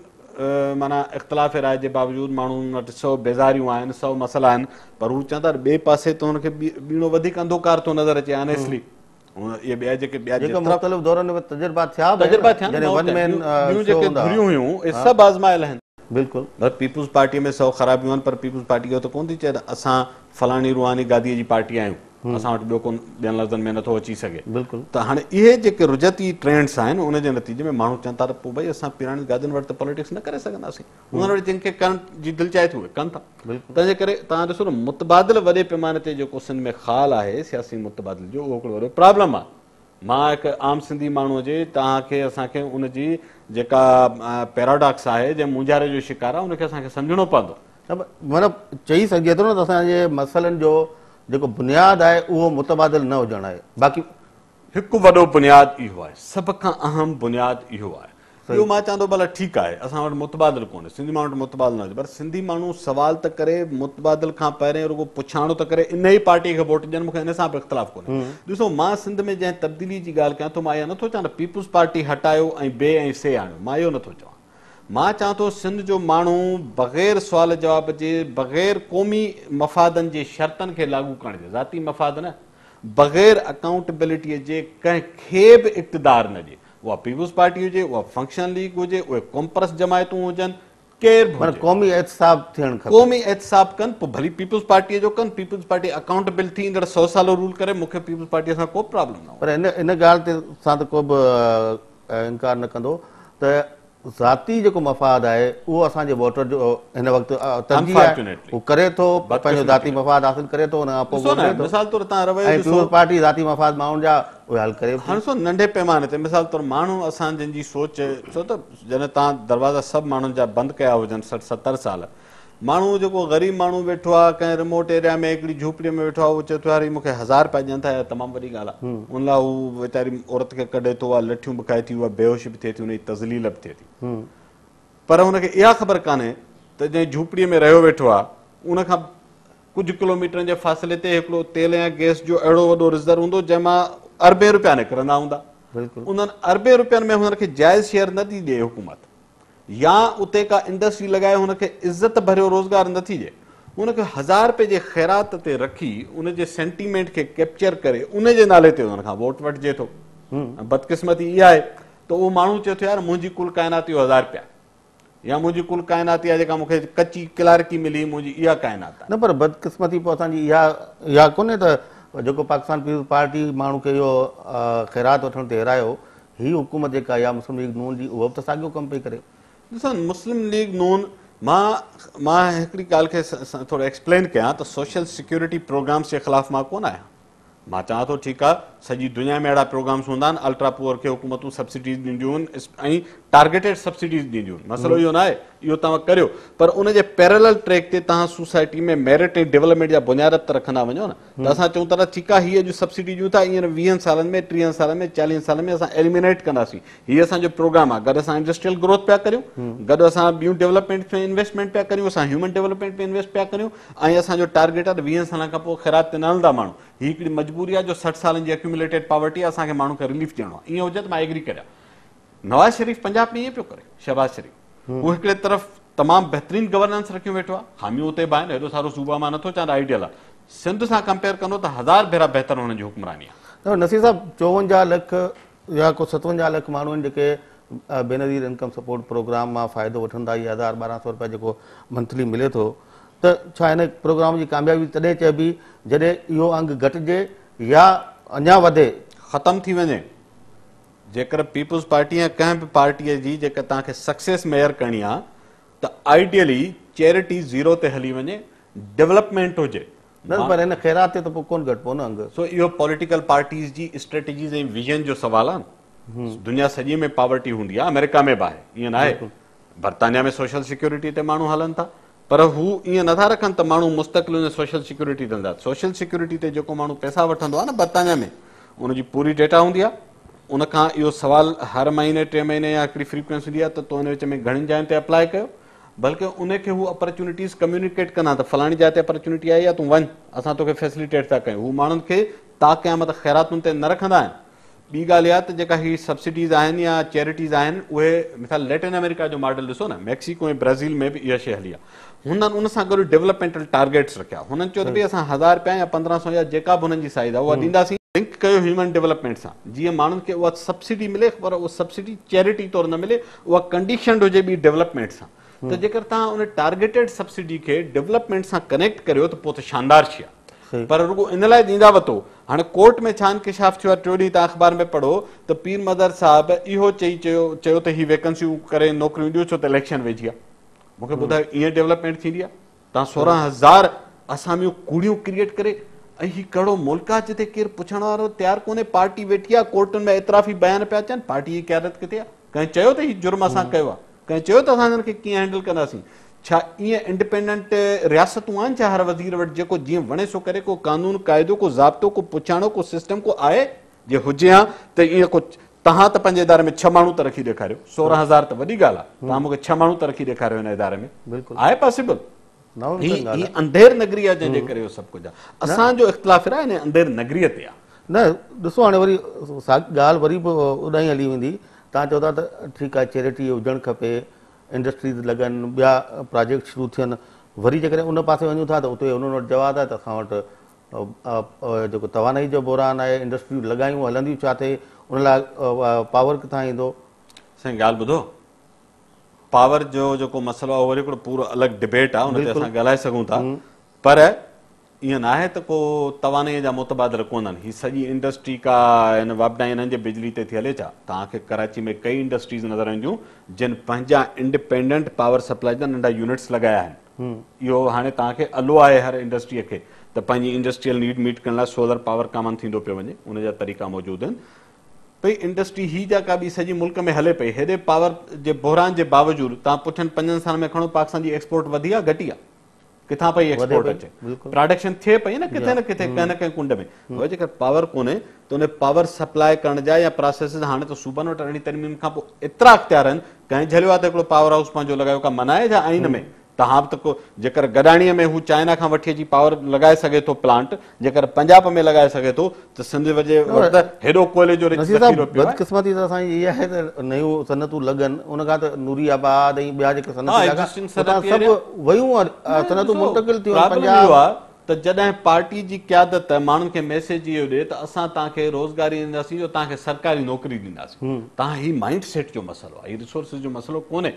معنيٰ اختلاف راء جي باوجود ماڻهن وٽ سو بيزاريون آهن، سو مسئلا آهن پر هو چون ٿا ته ٻئي پاسي ته هن کي ٻيڻو وڌيڪ انڌوڪار ٿو نظر اچي آنيسٽلي اهي ٻيا جيڪي ٻيا جيڪي مختلف دورن ۾ تجربا ٿيا به تجربا ٿيا ٻيون جيڪي ڌريون هيون اهي سڀ آزمايل آهن. بلڪل. مطلب پيپلز پارٽي ۾ سو خرابيون آهن پر پيپلز پارٽي اهو ته ڪونه ٿي چئي ته اسان فلاڻي روحاني گاديء جي پارٽي آهيون. اسان وٽ ٻيو ڪو ٻين لفظن ۾ نٿو اچي سگهي. بلڪل. ته هاڻي اهي جيڪي رجعتي ٽرينڊس آهن ان جي نتيجي ۾ ماڻهو چون ٿا ته پوء ڀئي اسان پيراڻين گادين وٽ ته پاليٽڪس نه ڪري سگهنداسين. انهن وٽ جن کي ڪرڻ جي دل چاهي ٿي اهي ڪن ٿا. تنهن جي ڪري توهان ڏسو نه متبادل وڏي پيماني تي جيڪو سنڌ ۾ خال آهي سياسي متبادل جو اهو هڪڙو وڏو پرابلم آهي. مان هڪ عام سنڌي ماڻهوء جي توهان کي اسان کي ان جي جيڪا پيراڊاڪس آهي جنهن مونجهاري جو شڪار آهي ان کي اسان کي سمجهڻو پوندو. معنيٰ چئي سگهجي ٿو نه ته اسان جي مسئلن جو جيڪو بنياد آهي اهو متبادل نه هجڻ آهي باقي. هڪ وڏو بنياد اهو آهي سڀ کان اهم بنياد اهو آهي. ٻيو مان چوان ٿو ڀلا ٺيڪ آهي اسان وٽ متبادل ڪونهي سنڌي ماڻهن وٽ متبادل نه هجي پر سنڌي ماڻهو سوال ته ڪري متبادل کان پهرين رڳو پڇاڻو ته ڪري انهي پارٽي کي ووٽ ڏين مون کي ان سان به اختلاف ڪونهي ڏسو مان سنڌ ۾ جنهن تبديلي جي ڳالهه ڪيان ٿو مان اها نٿو چوان ته پيپلز پارٽي هٽايو ۽ بي ۽ سي آڻيو مان اهو نٿو چوان مان چوان ٿو سنڌ جو ماڻهو بغير سوال جواب جي بغير قومي مفادن جي شرطن کي لاڳو ڪرڻ جي ذاتي مفاد نه بغير اڪائونٽبلٽي جي ڪنهن کي به اقتدار نه ڏي اها پيپلز پارٽي هجي، اها فنڪشنل ليگ هجي، اهي قومپرست جماعتون هجن، ڪير به معنيٰ هجي. قومي احتساب ٿيڻ کپي. قومي احتساب ڪن، پوء ڀلي پيپلز پارٽيء جو ڪن، پيپلز پارٽي اڪائونٽبل ٿي ايندڙ سئو سال رول ڪري، مون کي پيپلز پارٽيء سان ڪو به پرابلم نه هوندو. پر ان ڳالهه تي سان ته ڪو به انڪار نه ڪندو ته ذاتي جيڪو مفاد آهي اهو اسان جي ووٽر جو هن وقت ترجيح آهي هو ڪري ٿو پنهنجو ذاتي مفاد حاصل ڪري ٿو ان کان پوء ووٽ ڏئي ٿو مثال طور توهان رويو ڏسو پيپلز پارٽي ذاتي مفاد ماڻهن جا اهي حل ڪري ٿي. هاڻ ڏسو ننڍي پيماني تي مثال طور ماڻهو اسان جن جي سوچ ڇو ته جڏهن توهان دروازا سڀ ماڻهن جا بند ڪيا هجن 60 70 سال ماڻهو جيڪو غريب ماڻهو ويٺو آهي ڪنهن ريموٽ ايريا ۾ هڪڙي جهوپڙي ۾ ويٺو آهي اهو چئي ٿو يار هي مون کي هزار رپيا ڏين ٿا اها تمام وڏي ڳالهه آهي ان لاء هو ويچاري عورت کي ڪڍي ٿو اها لٺيون به کائي ٿي اها بيهوش به ٿئي ٿي ان جي تذليل به ٿئي ٿي پر هن کي اها خبر ڪانهي ته جنهن جهوپڙي ۾ رهيو ويٺو آهي ان کان ڪجهه ڪلوميٽرن جي فاصلي تي هڪڙو تيل يا گئس جو اهڙو وڏو رزرو هوندو جنهن مان اربين رپيا نڪرندا هوندا انهن اربين رپين ۾ هن کي جائز شيئر نه ٿي ڏئي حڪومت يا اتي ڪا انڊسٽري لڳائي هن کي عزت ڀريو روزگار نه ٿي ڏئي. هن کي هزار رپئي جي خيرات تي رکي ان جي سينٽيمينٽ کي ڪيپچر ڪري ان جي نالي تي هن کان ووٽ وٺجي ٿو ۽ بدقسمتي اها آهي ته اهو ماڻهو چئي ٿو يار منهنجي ڪل ڪائنات اهو هزار رپيا آهي يا منهنجي ڪل ڪائنات اها جيڪا مون کي ڪچي ڪلارڪي ملي منهنجي اها ڪائنات آهي. نه پر بدقسمتي پوء اسان جي اها اها ڪونهي ته جيڪو پاڪستان پيپلز پارٽي ماڻهو کي اهو خيرات وٺڻ تي هيرايو هي حڪومت جيڪا آئي آهي مسلم ليگ نون جي اهو به ته ساڳيو ڪم پئي ڪري. ڏسو مسلم ليگ نون مان مان هڪڙي ڳالهه کي ٿورو ايڪسپلين ڪيان ته سوشل سيڪيورٽي پروگرامس جي خلاف مان ڪونه آهيان مان چوان ٿو ٺيڪ آهي سڄي دنيا ۾ اهڙا پروگرامس هوندا آهن الٽرا پوئر کي حڪومتون سبسڊيز ڏينديون آهن ۽ ٽارگيٽيڊ سبسڊيز ڏينديون آهن مسئلو اهو نه آهي اهو توهان ڪريو پر ان جي پيرلل ٽريڪ تي توهان سوسائٽي ۾ ميرٽ ۽ ڊولپمينٽ جا بنياد ته رکندا وڃو نه ته اسان چئون ٿا ته ٺيڪ آهي هي اڄ سبسڊي ڏيون ٿا ايندڙ ويهن سالن ۾ ٽيهن سالن ۾ چاليهن سالن ۾ اسان ايليمينيٽ ڪنداسين هي اسان جو پروگرام آهي گڏ اسان انڊسٽريل گروٿ پيا ڪريون گڏ اسان ٻيون ڊولپمينٽ ۾ انويسٽمينٽ پيا ڪريون اسان هيومن ڊولپمينٽ ۾ انويسٽ پيا ڪريون ۽ اسان جو ٽارگيٽ آهي ته ويهن سالن کان پوء خيرات تي نه هلندا ماڻهو هي هڪڙي مجبوري آهي جو 60 سالن جي اڪيوميليٽيڊ پاورٽي آهي اسان کي ماڻهن کي رليف ڏيڻو آهي ائين هجي ته مان ايگري ڪريان نواز شريف پنجاب ۾ ائين پيو ڪري شهباز شريف هو هڪڙي طرف تمام بهترين گورننس رکيون ويٺو آهي، خاميون اتي به آهن، هيڏو سارو صوبو مان نٿو چوان ته آئيڊيل آهي، سنڌ سان ڪمپيئر ڪندو ته هزار ڀيرا بهتر هنن جي حڪمراني آهي. نه نصير صاحب 54 لک يا ڪو 57 لک ماڻهو آهن جيڪي بينظير انڪم سپورٽ پروگرام مان فائدو وٺن ٿا، هي هزار ٻارهن سئو روپيا جيڪو منٿلي ملي ٿو ته ڇا هن پروگرام جي ڪاميابي تڏهن چئبي جڏهن اهو انگ گهٽجي يا اڃا وڌي؟ ختم ٿي وڃي. جيڪر پيپلز پارٽي يا ڪنهن به پارٽيء جي جيڪر توهان کي سڪسيس ميئر ڪرڻي آ ته آئيڊيلي چيرٽي زيرو تي هلي وڃي، ڊولپمينٽ هجي. نه پر هن خيرات تي ته پوء ڪونه گهٽبو نه انگ. سو اهو پوليٽيڪل پارٽيز جي اسٽريٽجيز ۽ ويزن جو سوال آ نه. دنيا سڄي ۾ پاورٽي هوندي آ، آمريڪا ۾ به آهي، ائين ناهي. برطانيا ۾ سوشل سيڪيورٽي تي ماڻهو هلن ٿا پر هو ائين نٿا رکن ته ماڻهو مستقل ان سوشل سيڪيورٽي تي هلندا. سوشل سيڪيورٽي تي جيڪو ماڻهو پئسا وٺندو آهي نه برطانيا ۾ ان جي پوري ڊيٽا هوندي آهي ان کان اهو سوال هر مهيني ٽي مهيني يا هڪڙي فريڪوئنسي هوندي آهي ته تو ان وچ ۾ گهڻين جاين تي اپلاء ڪيو بلڪه ان کي هو اپرچونيٽيز ڪميونيڪيٽ ڪندا ته فلاڻي جاء تي اپرچونيٽي آئي آهي تون وڃ اسان توکي فيسليٽيٽ ٿا ڪيون هو ماڻهن کي تا قيامت خيراتن تي نه رکندا آهن ٻي ڳالهه اها ته جيڪا هي سبسڊيز آهن يا چيرٽيز آهن اهي مثال ليٽن آمريڪا جو ماڊل ڏسو نه ميڪسيڪو ۽ برازيل ۾ به اها شيء هلي آهي هنن ان سان گڏ ڊولپمينٽل ٽارگيٽس رکيا هنن چيو ته ڀئي اسان هزار رپيا يا 1500 يا جيڪا به هنن جي سائيز آهي اها ڏينداسين لنڪ ڪيو هيومن ڊولپمينٽ سان جيئن ماڻهن کي اها سبسڊي ملي پر اها سبسڊي چيرٽي طور نه ملي اها ڪنڊيشنڊ هجي ٻي ڊولپمينٽ سان ته جيڪر توهان ان ٽارگيٽيڊ سبسڊي کي ڊولپمينٽ سان ڪنيڪٽ ڪريو ته پوء ته شاندار شيء آهي. پر رڳو ان لاء ڏيندا وتو. هاڻي ڪورٽ ۾ ڇا انڪشاف ٿيو آهي ٽيون ڏينهن توهان اخبار ۾ پڙهو ته پير مظهر صاحب اهو چئي چيو چيو ته هي ويڪنسيون ڪري نوڪريون ڏيو ڇو ته اليڪشن ويجهي آهي. مون کي ٻڌايو ائين ڊولپمينٽ ٿيندي آهي؟ توهان 16,000 اساميون ڪوڙيون ڪريئيٽ ڪري ۽ هي ڪهڙو ملڪ آهي جتي ڪير پڇڻ وارو تيار ڪونهي پارٽي ويٺي آهي ڪورٽن ۾ اعترافي بيان پيا اچن پارٽي جي قيادت ڪٿي آهي؟ ڪنهن چيو ته هي جرم اسان ڪيو آهي؟ ڪنهن چيو ته اسان هنن کي ڪيئن هينڊل ڪنداسين؟ ڇا ائين انڊپينڊنٽ رياستون آهن ڇا هر وزير وٽ جيڪو جيئن وڻي سو ڪري ڪو قانون قاعدو ڪو ضابطو ڪو پڇاڻو ڪو سسٽم ڪو آهي؟ جي هجي ها ته ائين ڪو توهان ته پنهنجي اداري ۾ ڇهه ماڻهو ته رکي ڏيکاريو 16,000 ته وڏي ڳالهه آهي توهان مون کي ڇهه ماڻهو ته رکي ڏيکاريو هن اداري ۾ آهي پاسيبل؟ هي هي انڌير نگري آهي جنهن جي ڪري اهو سڀ ڪجهه آهي اسان جو اختلاف راء ان انڌير نگري تي آهي. نه ڏسو هاڻي وري ڳالهه وري به اوڏانهن ئي هلي ويندي توهان چئو ٿا ته ٺيڪ آهي چيرٽي هجڻ کپي انڊسٽريز لڳن ٻيا پراجيڪٽ شروع ٿين وري جيڪڏهن ان پاسي وڃون ٿا ته اتي انهن وٽ جواز آهي ته اسان وٽ جيڪو توانائي جو بحران آهي انڊسٽريون لڳايون هلنديون ڇا تي ان لاء پاور ڪٿان ايندو. سائين ڳالهه ٻڌو پاور جو جيڪو مسئلو آهي اهو وري هڪڙو پورو الڳ ڊبيٽ آهي ان تي اسان ڳالهائي سگهون ٿا پر ائين ناهي ته ڪو توانائي جا متبادل ڪونهن هي سڄي انڊسٽري ڪا هن واپڊا انهن جي بجلي تي ٿي هلي ڇا؟ توهان کي ڪراچي ۾ ڪئي انڊسٽريز نظر اينديون جن پنهنجا انڊپينڊنٽ پاور سپلائي جا ننڍا يونٽس لڳايا آهن. اهو هاڻي توهان کي الو آهي هر انڊسٽريء کي ته پنهنجي انڊسٽريل نيڊ ميٽ ڪرڻ لاء سولر پاور ڪامن ٿيندو پيو وڃي ان جا طريقا موجود آهن. پئي انڊسٽري هي جا ڪا ٻي سڄي ملڪ ۾ هلي پئي هيڏي پاور جي بحران جي باوجود توهان پٺين پنجن سالن ۾ کڻو پاڪستان جي ايڪسپورٽ وڌي آهي گهٽي آهي؟ ڪٿان پئي ايڪسپورٽ اچي پراڊڪشن ٿئي پئي نه ڪٿي نه ڪٿي ڪنهن نه ڪنهن ڪنڊ ۾ اهو جيڪر پاور ڪونهي ته ان پاور سپلاء ڪرڻ جا يا پراسيسز هاڻي ته صوبن وٽ ارڙهين ترميم کان پوء ايترا اختيار آهن ڪنهن جهليو آهي ته هڪڙو پاور هائوس پنهنجو لڳايو ڪا منع آهي ڇا آئين ۾ تهان به ته ڪو جيڪر گڏاڻيء ۾ هو چائنا کان وٺي اچي پاور لڳائي سگهي ٿو پلانٽ جيڪر پنجاب ۾ لڳائي سگهي ٿو ته سنڌ جي وٽ ته هيڏو ڪوئلي جو رچ ذخيرو پيو آهي. بدقسمتي ته اسان جي اها آهي ته نيون صنعتون لڳن ان کان ته نوري آباد ۽ ٻيا جيڪي صنعتي علائقا اتان سڀ ويون صنعتون منتقل ٿيون آهن پرابلم اهو آهي ته جڏهن پارٽي جي قيادت ماڻهن کي ميسيج اهو ڏي ته اسان توهان کي روزگاري ڏينداسين جو توهان کي سرڪاري نوڪري ڏينداسين توهان هي مائنڊ سيٽ جو مسئلو آهي هي ريسورسز جو مسئلو ڪونهي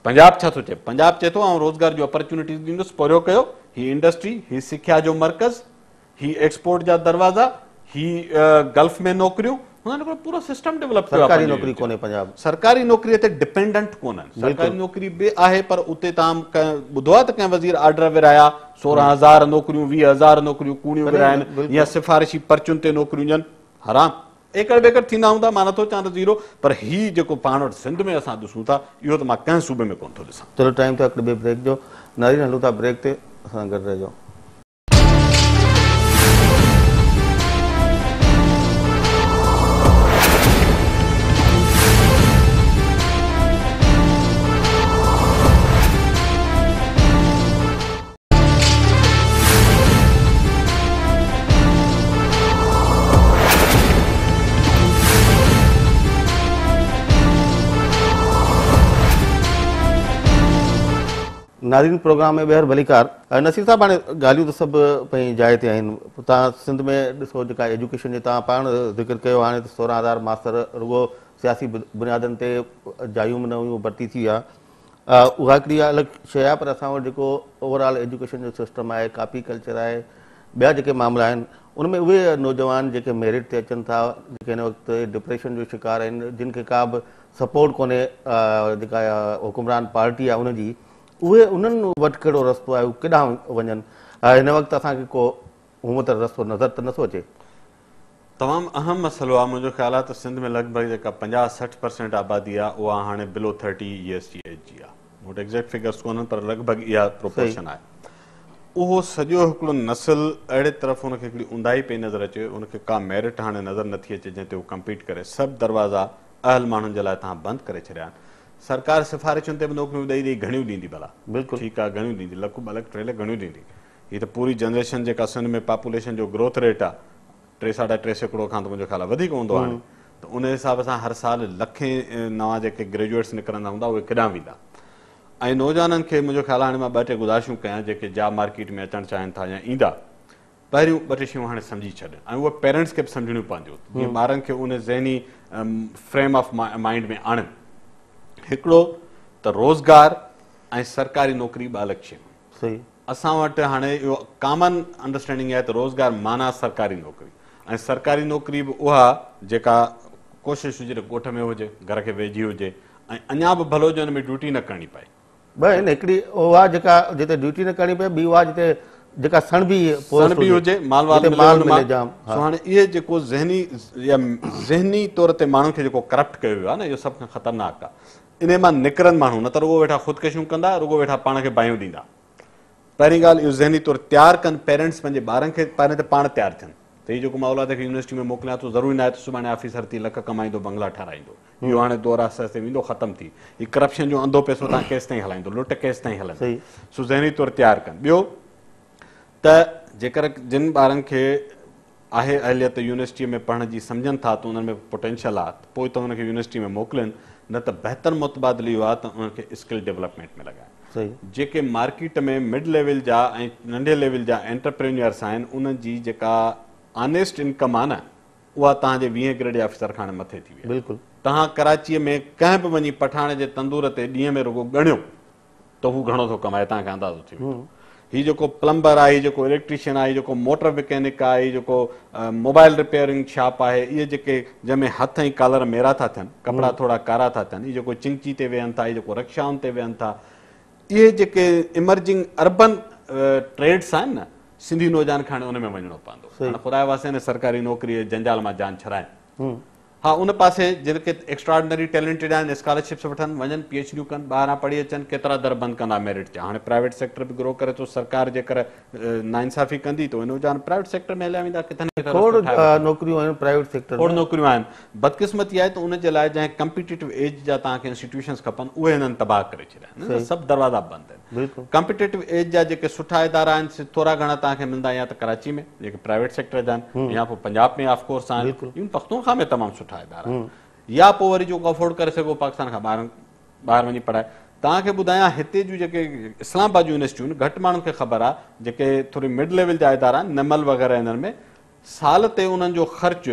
پنجاب ڇا ٿو چئي پنجاب چئي ٿو آئون روزگار جون اپرچونٽيز ڏيندس پورهيو ڪيو هي انڊسٽري هي سکيا جو مرڪز هي ايڪسپورٽ جا دروازا، هي گلف ۾ نوڪريون، هنن هڪڙو پورو سسٽم ڊولپ ڪيو آهي. سرڪاري نوڪري ڪونهي پنجاب. سرڪاري نوڪري تي ڊپينڊنٽ ڪونهن. سرڪاري نوڪري به آهي پر اتي توهان ٻڌو آهي ته ڪنهن وزير آرڊر ورهايا 16,000 نوڪريون 20,000 نوڪريون ڪوڙيون ورهائن يا سفارشي پرچن تي نوڪريون ڏين. حرام. ايڪڙ ٻيڪڙ ٿيندا هوندا مان نٿو چوان ته زيرو پر هي جيڪو پاڻ وٽ سنڌ ۾ اسان ڏسون ٿا اهو ته مان ڪنهن صوبي ۾ ڪونه ٿو ڏسان. چلو ٽائيم ٿيو هڪڙي ٻئي بريڪ جو. ناظرين هلون ٿا بريڪ تي اسان سان گڏ رهجو. ناظرين پروگرام ۾ ٻيهر ڀليڪار. نصير صاحب هاڻي ڳالهيون ته سڀ پنهنجي جاء تي آهن توهان سنڌ ۾ ڏسو جيڪا ايجوڪيشن جي توهان پاڻ ذڪر ڪيو هاڻي ته 16,000 ماستر رڳو سياسي بنيادن تي جايون به نه هيون ڀرتي ٿي ويا اها هڪڙي الڳ شيء آهي پر اسان وٽ جيڪو اوور آل ايجوڪيشن جو سسٽم آهي ڪاپي ڪلچر آهي ٻيا جيڪي معاملا آهن ان ۾ اهي نوجوان جيڪي ميرٽ تي اچن ٿا جيڪي هن وقت ڊپريشن جو شڪار آهن جن کي ڪا به سپورٽ ڪونهي جيڪا حڪمران پارٽي آهي ان جي اهي انهن وٽ ڪهڙو رستو آهي هو ڪيڏانهن وڃن هن وقت اسان کي ڪو هونء ته رستو نظر ته نٿو اچي. تمام اهم مسئلو آهي منهنجو خيال آهي ته سنڌ ۾ لڳ ڀڳ جيڪا 50 60 پرسينٽ آبادي آهي اها هاڻي بلو ٿرٽي ايئرس جي ايج جي آهي مون وٽ ايگزيڪٽ فگرس ڪونهن پر لڳ ڀڳ اها پروپورشن آهي اهو سڄو هڪڙو نسل اهڙي طرف ان کي هڪڙي اونداهي پئي نظر اچي ان کي ڪا ميرٽ هاڻي نظر نٿي اچي جنهن تي هو ڪمپيٽ ڪري سڀ دروازا اهل ماڻهن جي لاء توهان بند ڪري ڇڏيا آهن. سرڪار سفارشن تي به نوڪريون ڏئي ڏئي گهڻيون ڏيندي ڀلا. بلڪل. ٺيڪ آهي گهڻيون ڏيندي لک ٻه لک ٽي لک گهڻيون ڏيندي. هي ته پوري جنريشن جيڪا سنڌ ۾ پاپوليشن جو گروٿ ريٽ آهي ٽي ساڍا ٽي سيڪڙو کان ته منهنجو خيال آهي وڌيڪ هوندو هاڻي ته ان حساب سان هر سال لکين نوان جيڪي گريجوئيٽس نڪرندا هوندا اهي ڪيڏانهن ويندا ۽ نوجوانن کي منهنجو خيال آهي هاڻي مان ٻه ٽي گذارشون ڪيان جيڪي جاب مارڪيٽ ۾ اچڻ چاهين ٿا يا ايندا پهريون ٻه ٽي شيون هاڻي سمجهي ڇڏ ۽ اهي پيرنٽس کي به سمجهڻيون پونديون جيئن ٻارن کي ان ذهني فريم آف مائنڊ ۾ آڻن. هڪڙو ته روزگار ۽ سرڪاري نوڪري ٻه الڳ شيون آهن. اسان وٽ هاڻي اهو ڪامن انڊرسٽينڊنگ آهي ته روزگار معنيٰ سرڪاري نوڪري ۽ سرڪاري نوڪري به اها جيڪا ڪوشش هجي ته ڳوٺ ۾ هجي، گهر کي ويجهي هجي ۽ اڃا به ڀلو جو ان ۾ ڊيوٽي نه ڪرڻي پئي. ٻه آهن، هڪڙي اها جيڪا جتي ڊيوٽي نه ڪرڻي پئي، ٻي اها جتي جيڪا سڻڀي پوسٽ سڻڀي هجي، مال وال جتي ملي مال ان ملي مان. جام. سو هاڻي اهي جيڪو ذهني يا ذهني طور تي ماڻهن کي جيڪو ڪرپٽ ڪيو ويو آهي نه اهو سڀ کان خطرناڪ آهي. انهي مان نڪرن ماڻهو نه ته رڳو ويٺا خودڪشيون ڪندا، رڳو ويٺا پاڻ کي باهيون ڏيندا. پهرين ڳالهه اهو ذهني طور تيار ڪن پيرنٽس پنهنجي ٻارن کي پهرين ته پاڻ تيار ٿين ته هي جيڪو مان اولاد کي يونيورسٽي ۾ موڪليان ٿو ضروري ناهي ته سڀاڻي آفيسر ٿي لک ڪمائيندو بنگلا ٺهرائيندو اهو هاڻي دور آهستي آهستي ويندو ختم ٿي هي ڪرپشن جو انڌو پئسو توهان ڪيستائين هلائيندو لٽ ڪيستائين هلندي سو ذهني طور تيار ڪن ٻيو ته جيڪر جن ٻارن کي آهي اهليت يونيورسٽيء ۾ پڙهڻ جي سمجهن ٿا ته انهن ۾ پوٽينشل آ ته پوء ته انهن کي يونيورسٽي ۾ موڪلين نه ته بهتر متبادل اهو آ ته انهن کي اسڪل ڊولپمينٽ ۾ لڳائين. جيڪي مارڪيٽ ۾ مڊ ليول جا ۽ ننڍي ليول جا انٽرپرينيورس آهن انهن جي جيڪا آنيسٽ انڪم آ نه اها توهان جي ويهين گريڊ جي آفيسر کان هاڻي مٿي ٿي وئي آ. توهان ڪراچيء ۾ ڪنهن به وڃي پٺاڻ جي تندور تي ڏينهن ۾ رڳو ڳڻيو ته هو گهڻو ٿو ڪمائي توهان کي اندازو ٿي ويندو. هي جيڪو پلمبر آهي، هي جيڪو اليڪٽريشن آهي، هي جيڪو موٽر مڪينڪ آهي، هي جيڪو موبائل رپيئرنگ شاپ آهي، اهي جيڪي جنهن ۾ هٿ ۽ ڪالر ميرا ٿا ٿين، ڪپڙا ٿورا ڪارا ٿا ٿين، هي جيڪو چنگچي تي ويهن ٿا، هي جيڪو رڪشائن تي ويهن ٿا، اهي جيڪي ايمرجنگ اربن ٽريڊس آهن نه، سنڌي نوجوان کي هاڻي ان ۾ وڃڻو پوندو. هاڻي خدا جي واسطي هن سرڪاري نوڪري جي جنجال مان جان ڇڏائين. ها ان پاسي جيڪي ايڪسٽراآرڊنري ٽيلنٽيڊ آهن اسڪالرشپس وٺن وڃن پي ايڇ ڊيون ڪن ٻاهران پڙهي اچن ڪيترا در بند ڪندا ميرٽ جا هاڻي پرائيويٽ سيڪٽر به گرو ڪري ٿو سرڪار جيڪر ناانصافي ڪندي ته اهي نوجوان پرائيويٽ سيڪٽر ۾ هليا ويندا ڪٿي نه ڪٿي کوڙ رستو ٺاهي وٺندا. نوڪريون آهن پرائيويٽ سيڪٽر کوڙ ۾. نوڪريون آهن بدقسمتي آهي ته ان جي لاء جنهن ڪمپيٽيٽو ايج جا توهان کي انسٽيٽيوشنس کپن اهي هنن تباهه ڪري ڇڏيا آهن صحيح. سڀ دروازا بند آهن. بلڪل. ڪمپيٽيٽو ايج جا جيڪي سٺا ادارا آهن سي ٿورا گهڻا توهان کي ملندا يا ته ڪراچي ۾ جيڪي پرائيويٽ سيڪٽر جا آهن يا پوء پنجاب ۾ آف ڪورس آهن ايون پختونخوا ۾ تمام سٺا ادارا آهن يا پوء وري جيڪو افورڊ ڪري سگهي اهو پاڪستان کان ٻاهر ٻاهر وڃي پڙهائي. توهان کي ٻڌايان هتي جون جيڪي اسلام آباد جون يونيورسٽيون آهن گهٽ ماڻهن کي خبر آهي جيڪي ٿوري مڊ ليول جا ادارا آهن نمل وغيره انهن ۾ سال تي انهن جو خرچ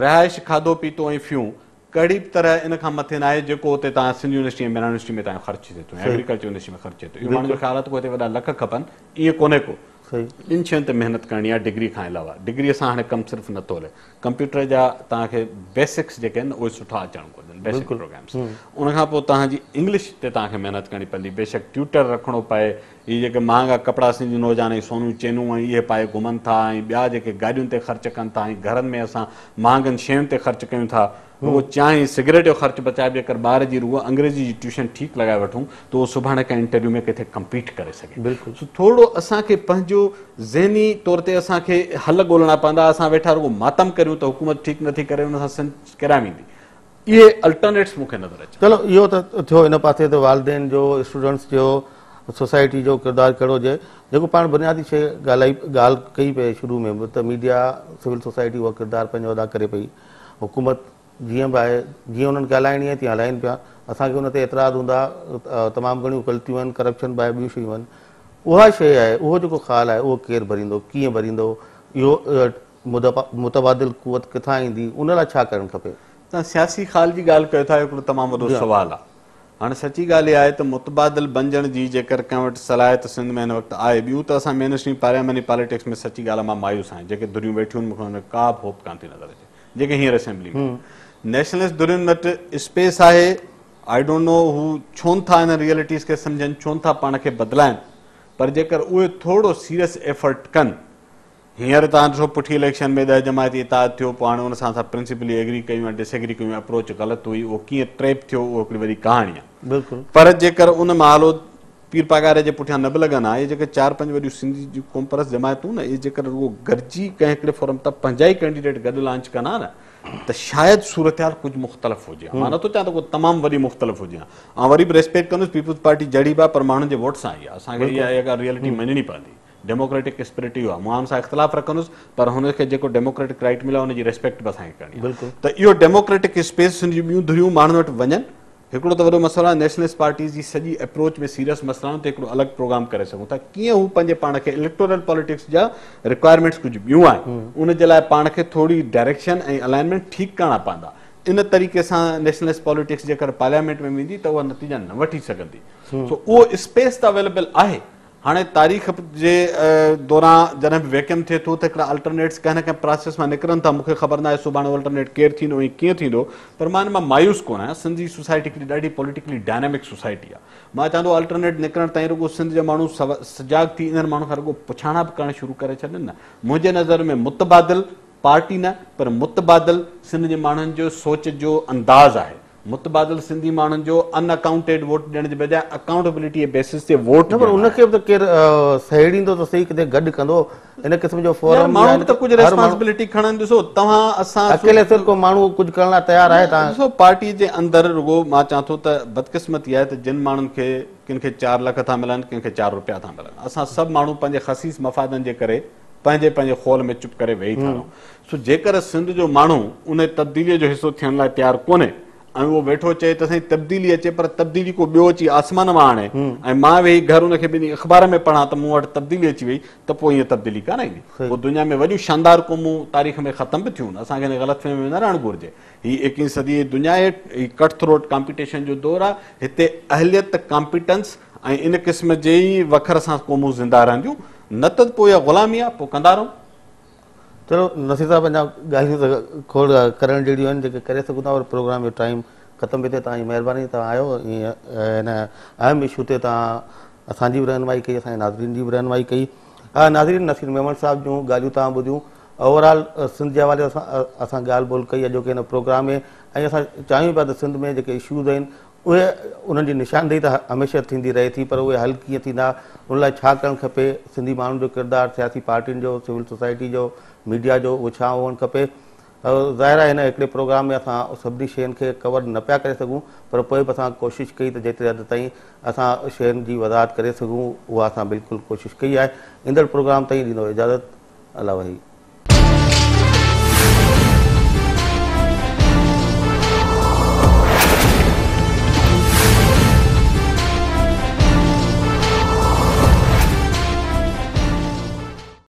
رهائش کاڌو پيتو ۽ فيون ڪهڙي به طرح ان کان مٿي ناهي جيڪو اتي توهان سنڌ يونيورسٽي ۽ مهراڻ يونيورسٽي ۾ توهان جو خرچ ٿئي ٿو يا ايگريڪلچر يونيورسٽي ۾ خرچ ٿئي ٿو. اهو ماڻهن جو خيال آهي ته ڪو هتي وڏا لک کپن، ائين ڪونهي ڪو. ٻن شين تي محنت ڪرڻي آهي ڊگري کان علاوه. ڊگريء سان هاڻي ڪم صرف نٿو هلي. ڪمپيوٽر جا توهان کي بيسڪس جيڪي آهن نه اهي سٺا اچڻ گهرجن، بيسڪ پروگرامس. ان کان پوء توهان جي انگلش تي توهان کي محنت ڪرڻي پوندي، بيشڪ ٽيوٽر رکڻو پئي. هي جيڪي مهانگا ڪپڙا سنڌي نوجوان ۽ سونيون چينون ۽ اهي پائي گهمن ٿا ۽ ٻيا جيڪي گاڏين تي خرچ ڪن ٿا ۽ گهرن ۾ اسان مهانگن شين تي خرچ ڪيون ٿا رڳو چانهه ۽ سگريٽ جو خرچ بچائي جيڪر ٻار جي رڳو انگريزي جي ٽيوشن ٺيڪ لڳائي وٺون ته اهو سڀاڻي ڪنهن انٽرويو ۾ ڪٿي ڪمپيٽ ڪري سگهي. سو ٿورڙو اسان کي پنهنجو ذهني طور تي اسان کي حل ڳولڻا پوندا اسان ويٺا رڳو ماتم ڪريون ته حڪومت ٺيڪ نٿي ڪري ان سان سنڌ ڪيڏانهن ويندي اهي الٽرنيٽس مون کي نظر اچن. چلو اهو ته ٿيو ان پاسي ته والدين جو اسٽوڊنٽس جو سوسائٽي جو ڪردار ڪهڙو هجي جيڪو پاڻ بنيادي شيء ڳالهائي ڳالهه ڪئي پئي شروع ۾ به ته ميڊيا سول سوسائٽي اها ڪردار پنهنجو ادا ڪري پئي حڪومت جيئن به آهي جيئن انهن کي هلائڻي آهي تيئن هلائين پيا اسان کي ان تي اعتراض هوندا تمام گهڻيون غلطيون آهن ڪرپشن به آهي ٻيون شيون آهن اها شيء آهي اهو جيڪو خال آهي اهو ڪير ڀريندو ڪيئن ڀريندو اهو متبادل قوت ڪٿان ايندي ان لاء ڇا ڪرڻ کپي؟ توهان سياسي خال جي ڳالهه ڪيو ٿا اهو هڪڙو تمام وڏو سوال آهي. هاڻي سچي ڳالهه اها آهي ته متبادل بنجڻ جي جيڪر ڪنهن وٽ صلاحيت سنڌ ۾ هن وقت آهي ٻيون ته اسان مين اسٽريم پارلياماني پاليٽڪس ۾ سچي ڳالهه آهي مان مايوس آهيان جيڪي ڌريون ويٺيون آهن مون کي انهن ۾ ڪا به هوپ ڪانه ٿي نظر اچي جيڪي هينئر اسيمبلي ۾ نيشنلسٽ ڌرين وٽ اسپيس آهي I don't know هو ڇونه ٿا انهن ريئلٽيز کي سمجهن ڇونه ٿا پاڻ کي بدلائن پر جيڪر اهي ٿورو سيريس ايفرٽ ڪن هينئر توهان ڏسو پٺي اليڪشن ۾ 10 جماعتي اتحاد ٿيو پوء هاڻي ان سان اسان پرنسپلي ايگري ڪيون يا ڊس ايگري ڪيون اپروچ غلط هئي اهو ڪيئن ٽريپ ٿيو اهو هڪڙي وڏي ڪهاڻي آهي بلڪل. پر جيڪر ان محالو پير پاڳاري جي پٺيان نه به لڳن ها اهي جيڪي چار پنج وڏيون سنڌي جون قومپرست جماعتون نه اهي جيڪر رڳو گڏجي ڪنهن هڪڙي فورم تان پنهنجا ئي ڪينڊيڊيٽ گڏ لانچ ڪن ها نه ته شايد صورتحال ڪجهه مختلف هجي ها مان نٿو چوان ته ڪو تمام وڏي مختلف هجي ها آئون وري به ريسپيڪٽ ڪندس پيپلز پارٽي جهڙي به آهي پر ماڻهن جي ووٽ سان آئي آهي اسان کي اها ڳالهه ريئلٽي مڃڻي پوندي. ڊيموڪريٽڪ اسپرٽ اهو آهي. مان ان سان اختلاف رکندس پر هن کي جيڪو ڊيموڪريٽڪ رائيٽ مليو آهي ان جي ريسپيڪٽ به اسان کي ڪرڻي آهي ته اهو ڊيموڪريٽڪ اسپيس هن جون ٻيون ڌريون ماڻهن وٽ وڃن. هڪڙو ته وڏو مسئلو آهي نيشنلسٽ پارٽيز جي سڄي اپروچ ۾ سيريس مسئلا آهن ته هڪڙو الڳ پروگرام ڪري سگهون ٿا ڪيئن هو پنهنجي پاڻ کي اليڪٽورل پاليٽڪس جا رڪوائرمينٽس ڪجهه ٻيون آهن ان جي لاء پاڻ کي ٿوري ڊائريڪشن ۽ الائنمينٽ ٺيڪ ڪرڻا پوندا ان طريقي سان نيشنلسٽ پاليٽڪس جيڪر پارليامينٽ ۾ ويندي ته اها نتيجا نه وٺي سگهندي سو اهو اسپيس ته اويليبل آهي. هاڻي تاريخ جي دوران جڏهن به ويڪيوم ٿئي ٿو ته هڪڙا الٽرنيٽس ڪنهن نه ڪنهن پراسيس مان نڪرن ٿا. مون کي خبر ناهي سڀاڻي اهو الٽرنيٽ ڪير ٿيندو ۽ ڪيئن ٿيندو، پر مان ان مان مايوس ڪونه آهيان. سنڌ جي سوسائٽي هڪڙي ڏاڍي پوليٽيڪلي ڊائنامڪ سوسائٽي آهي. مان چوان ٿو الٽرنيٽ نڪرڻ تائين رڳو سنڌ جا ماڻهو سجاڳ ٿي انهن ماڻهن کان رڳو پڇاڻا به ڪرڻ شروع ڪري ڇڏن نه. منهنجي نظر ۾ متبادل پارٽي نه پر متبادل سنڌ جي ماڻهن جو سوچ جو انداز آهي. متبادل سنڌي ماڻهن جو ان اڪائونٽيڊ ووٽ ڏيڻ جي بجاء اڪائونٽبلٽي جي بيسس تي ووٽ نه پر ڏيڻ ان آهي. کي به ته ڪير سهيڙيندو ته سهي ڪٿي گڏ ڪندو ان قسم جو يار فورم يا ماڻهو ان به ته ڪجهه هر ماڻهو ريسپانسبلٽي کڻن ڏسو توهان اسان اڪيلي سر ڪو ماڻهو ڪجهه ڪرڻ لاء تيار آهي نه توهان ڏسو پارٽي جي اندر رڳو مان چوان ٿو ته بدقسمتي آهي ته جن ماڻهن کي ڪن کي 4 لک ٿا ملن ڪن کي 4 روپيا ٿا ملن اسان سڀ ماڻهو پنهنجي خسيس مفادن جي ڪري پنهنجي پنهنجي خول ۾ چپ ڪري ويهي ٿا رهون. سو جيڪر سنڌ جو ماڻهو ان تبديليء جو حصو ٿيڻ لاء تيار ڪونهي ۽ اهو ويٺو چئي ته سائين تبديلي اچي پر تبديلي ڪو ٻيو اچي آسمان مان آڻي ۽ مان ويهي گهر ان کي ٻنهي اخبار ۾ پڙهان ته مون وٽ تبديلي اچي وئي ته پوء ائين تبديلي ڪانه ايندي. پوء دنيا ۾ وڏيون شاندار قومون تاريخ ۾ ختم به ٿيون. اسان کي ان غلط فهمي ۾ نه رهڻ گهرجي. هي ايڪيهين صديء جي دنيا آهي، هي ڪٽ ٿروٽ ڪامپيٽيشن جو دور آهي، هتي اهليت، ڪامپيٽنس ۽ ان قسم جي ئي وکر سان قومون زنده رهنديون، نه ته پوء اها غلامي آهي، پوء ڪندا رهون. چلو نصير صاحب اڃا ڳالهيون ته کوڙ ڪرڻ جهڙيون آهن جيڪي ڪري سگهون ٿا پر پروگرام جو ٽائيم ختم پيو ٿئي. توهان جي مهرباني توهان آيو ۽ هن اهم اشو تي توهان اسان جي به رهنمائي ڪئي اسان جي ناظرين جي به رهنمائي ڪئي. ناظرين نصير ميمڻ صاحب جون ڳالهيون توهان ٻڌيون. اوور آل سنڌ جي حوالي سان اسان ڳالهه ٻولهه ڪئي اڄوڪي هن پروگرام ۾ ۽ اسان چاهيون پيا ته سنڌ ۾ جيڪي اشوز آهن اهي انهن جي نشاندهي ته هميشه ٿيندي رهي ٿي پر اهي حل ڪيئن ٿيندا ان لاء ڇا ڪرڻ کپي سنڌي ماڻهن جو ڪردار سياسي پارٽين جو سول سوسائٽي جو ميڊيا جو اهو ڇا هئڻ کپي ظاهر آهي هن هڪڙي پروگرام ۾ اسان سڀني شين کي ڪور نه پيا ڪري سگهون پر پوء به اسان ڪوشش ڪئي ته جيتري حد تائين اسان شين جي وضاحت ڪري سگهون اها اسان بلڪل ڪوشش ڪئي آهي ايندڙ پروگرام تائين ڏيندو اجازت الله وحي.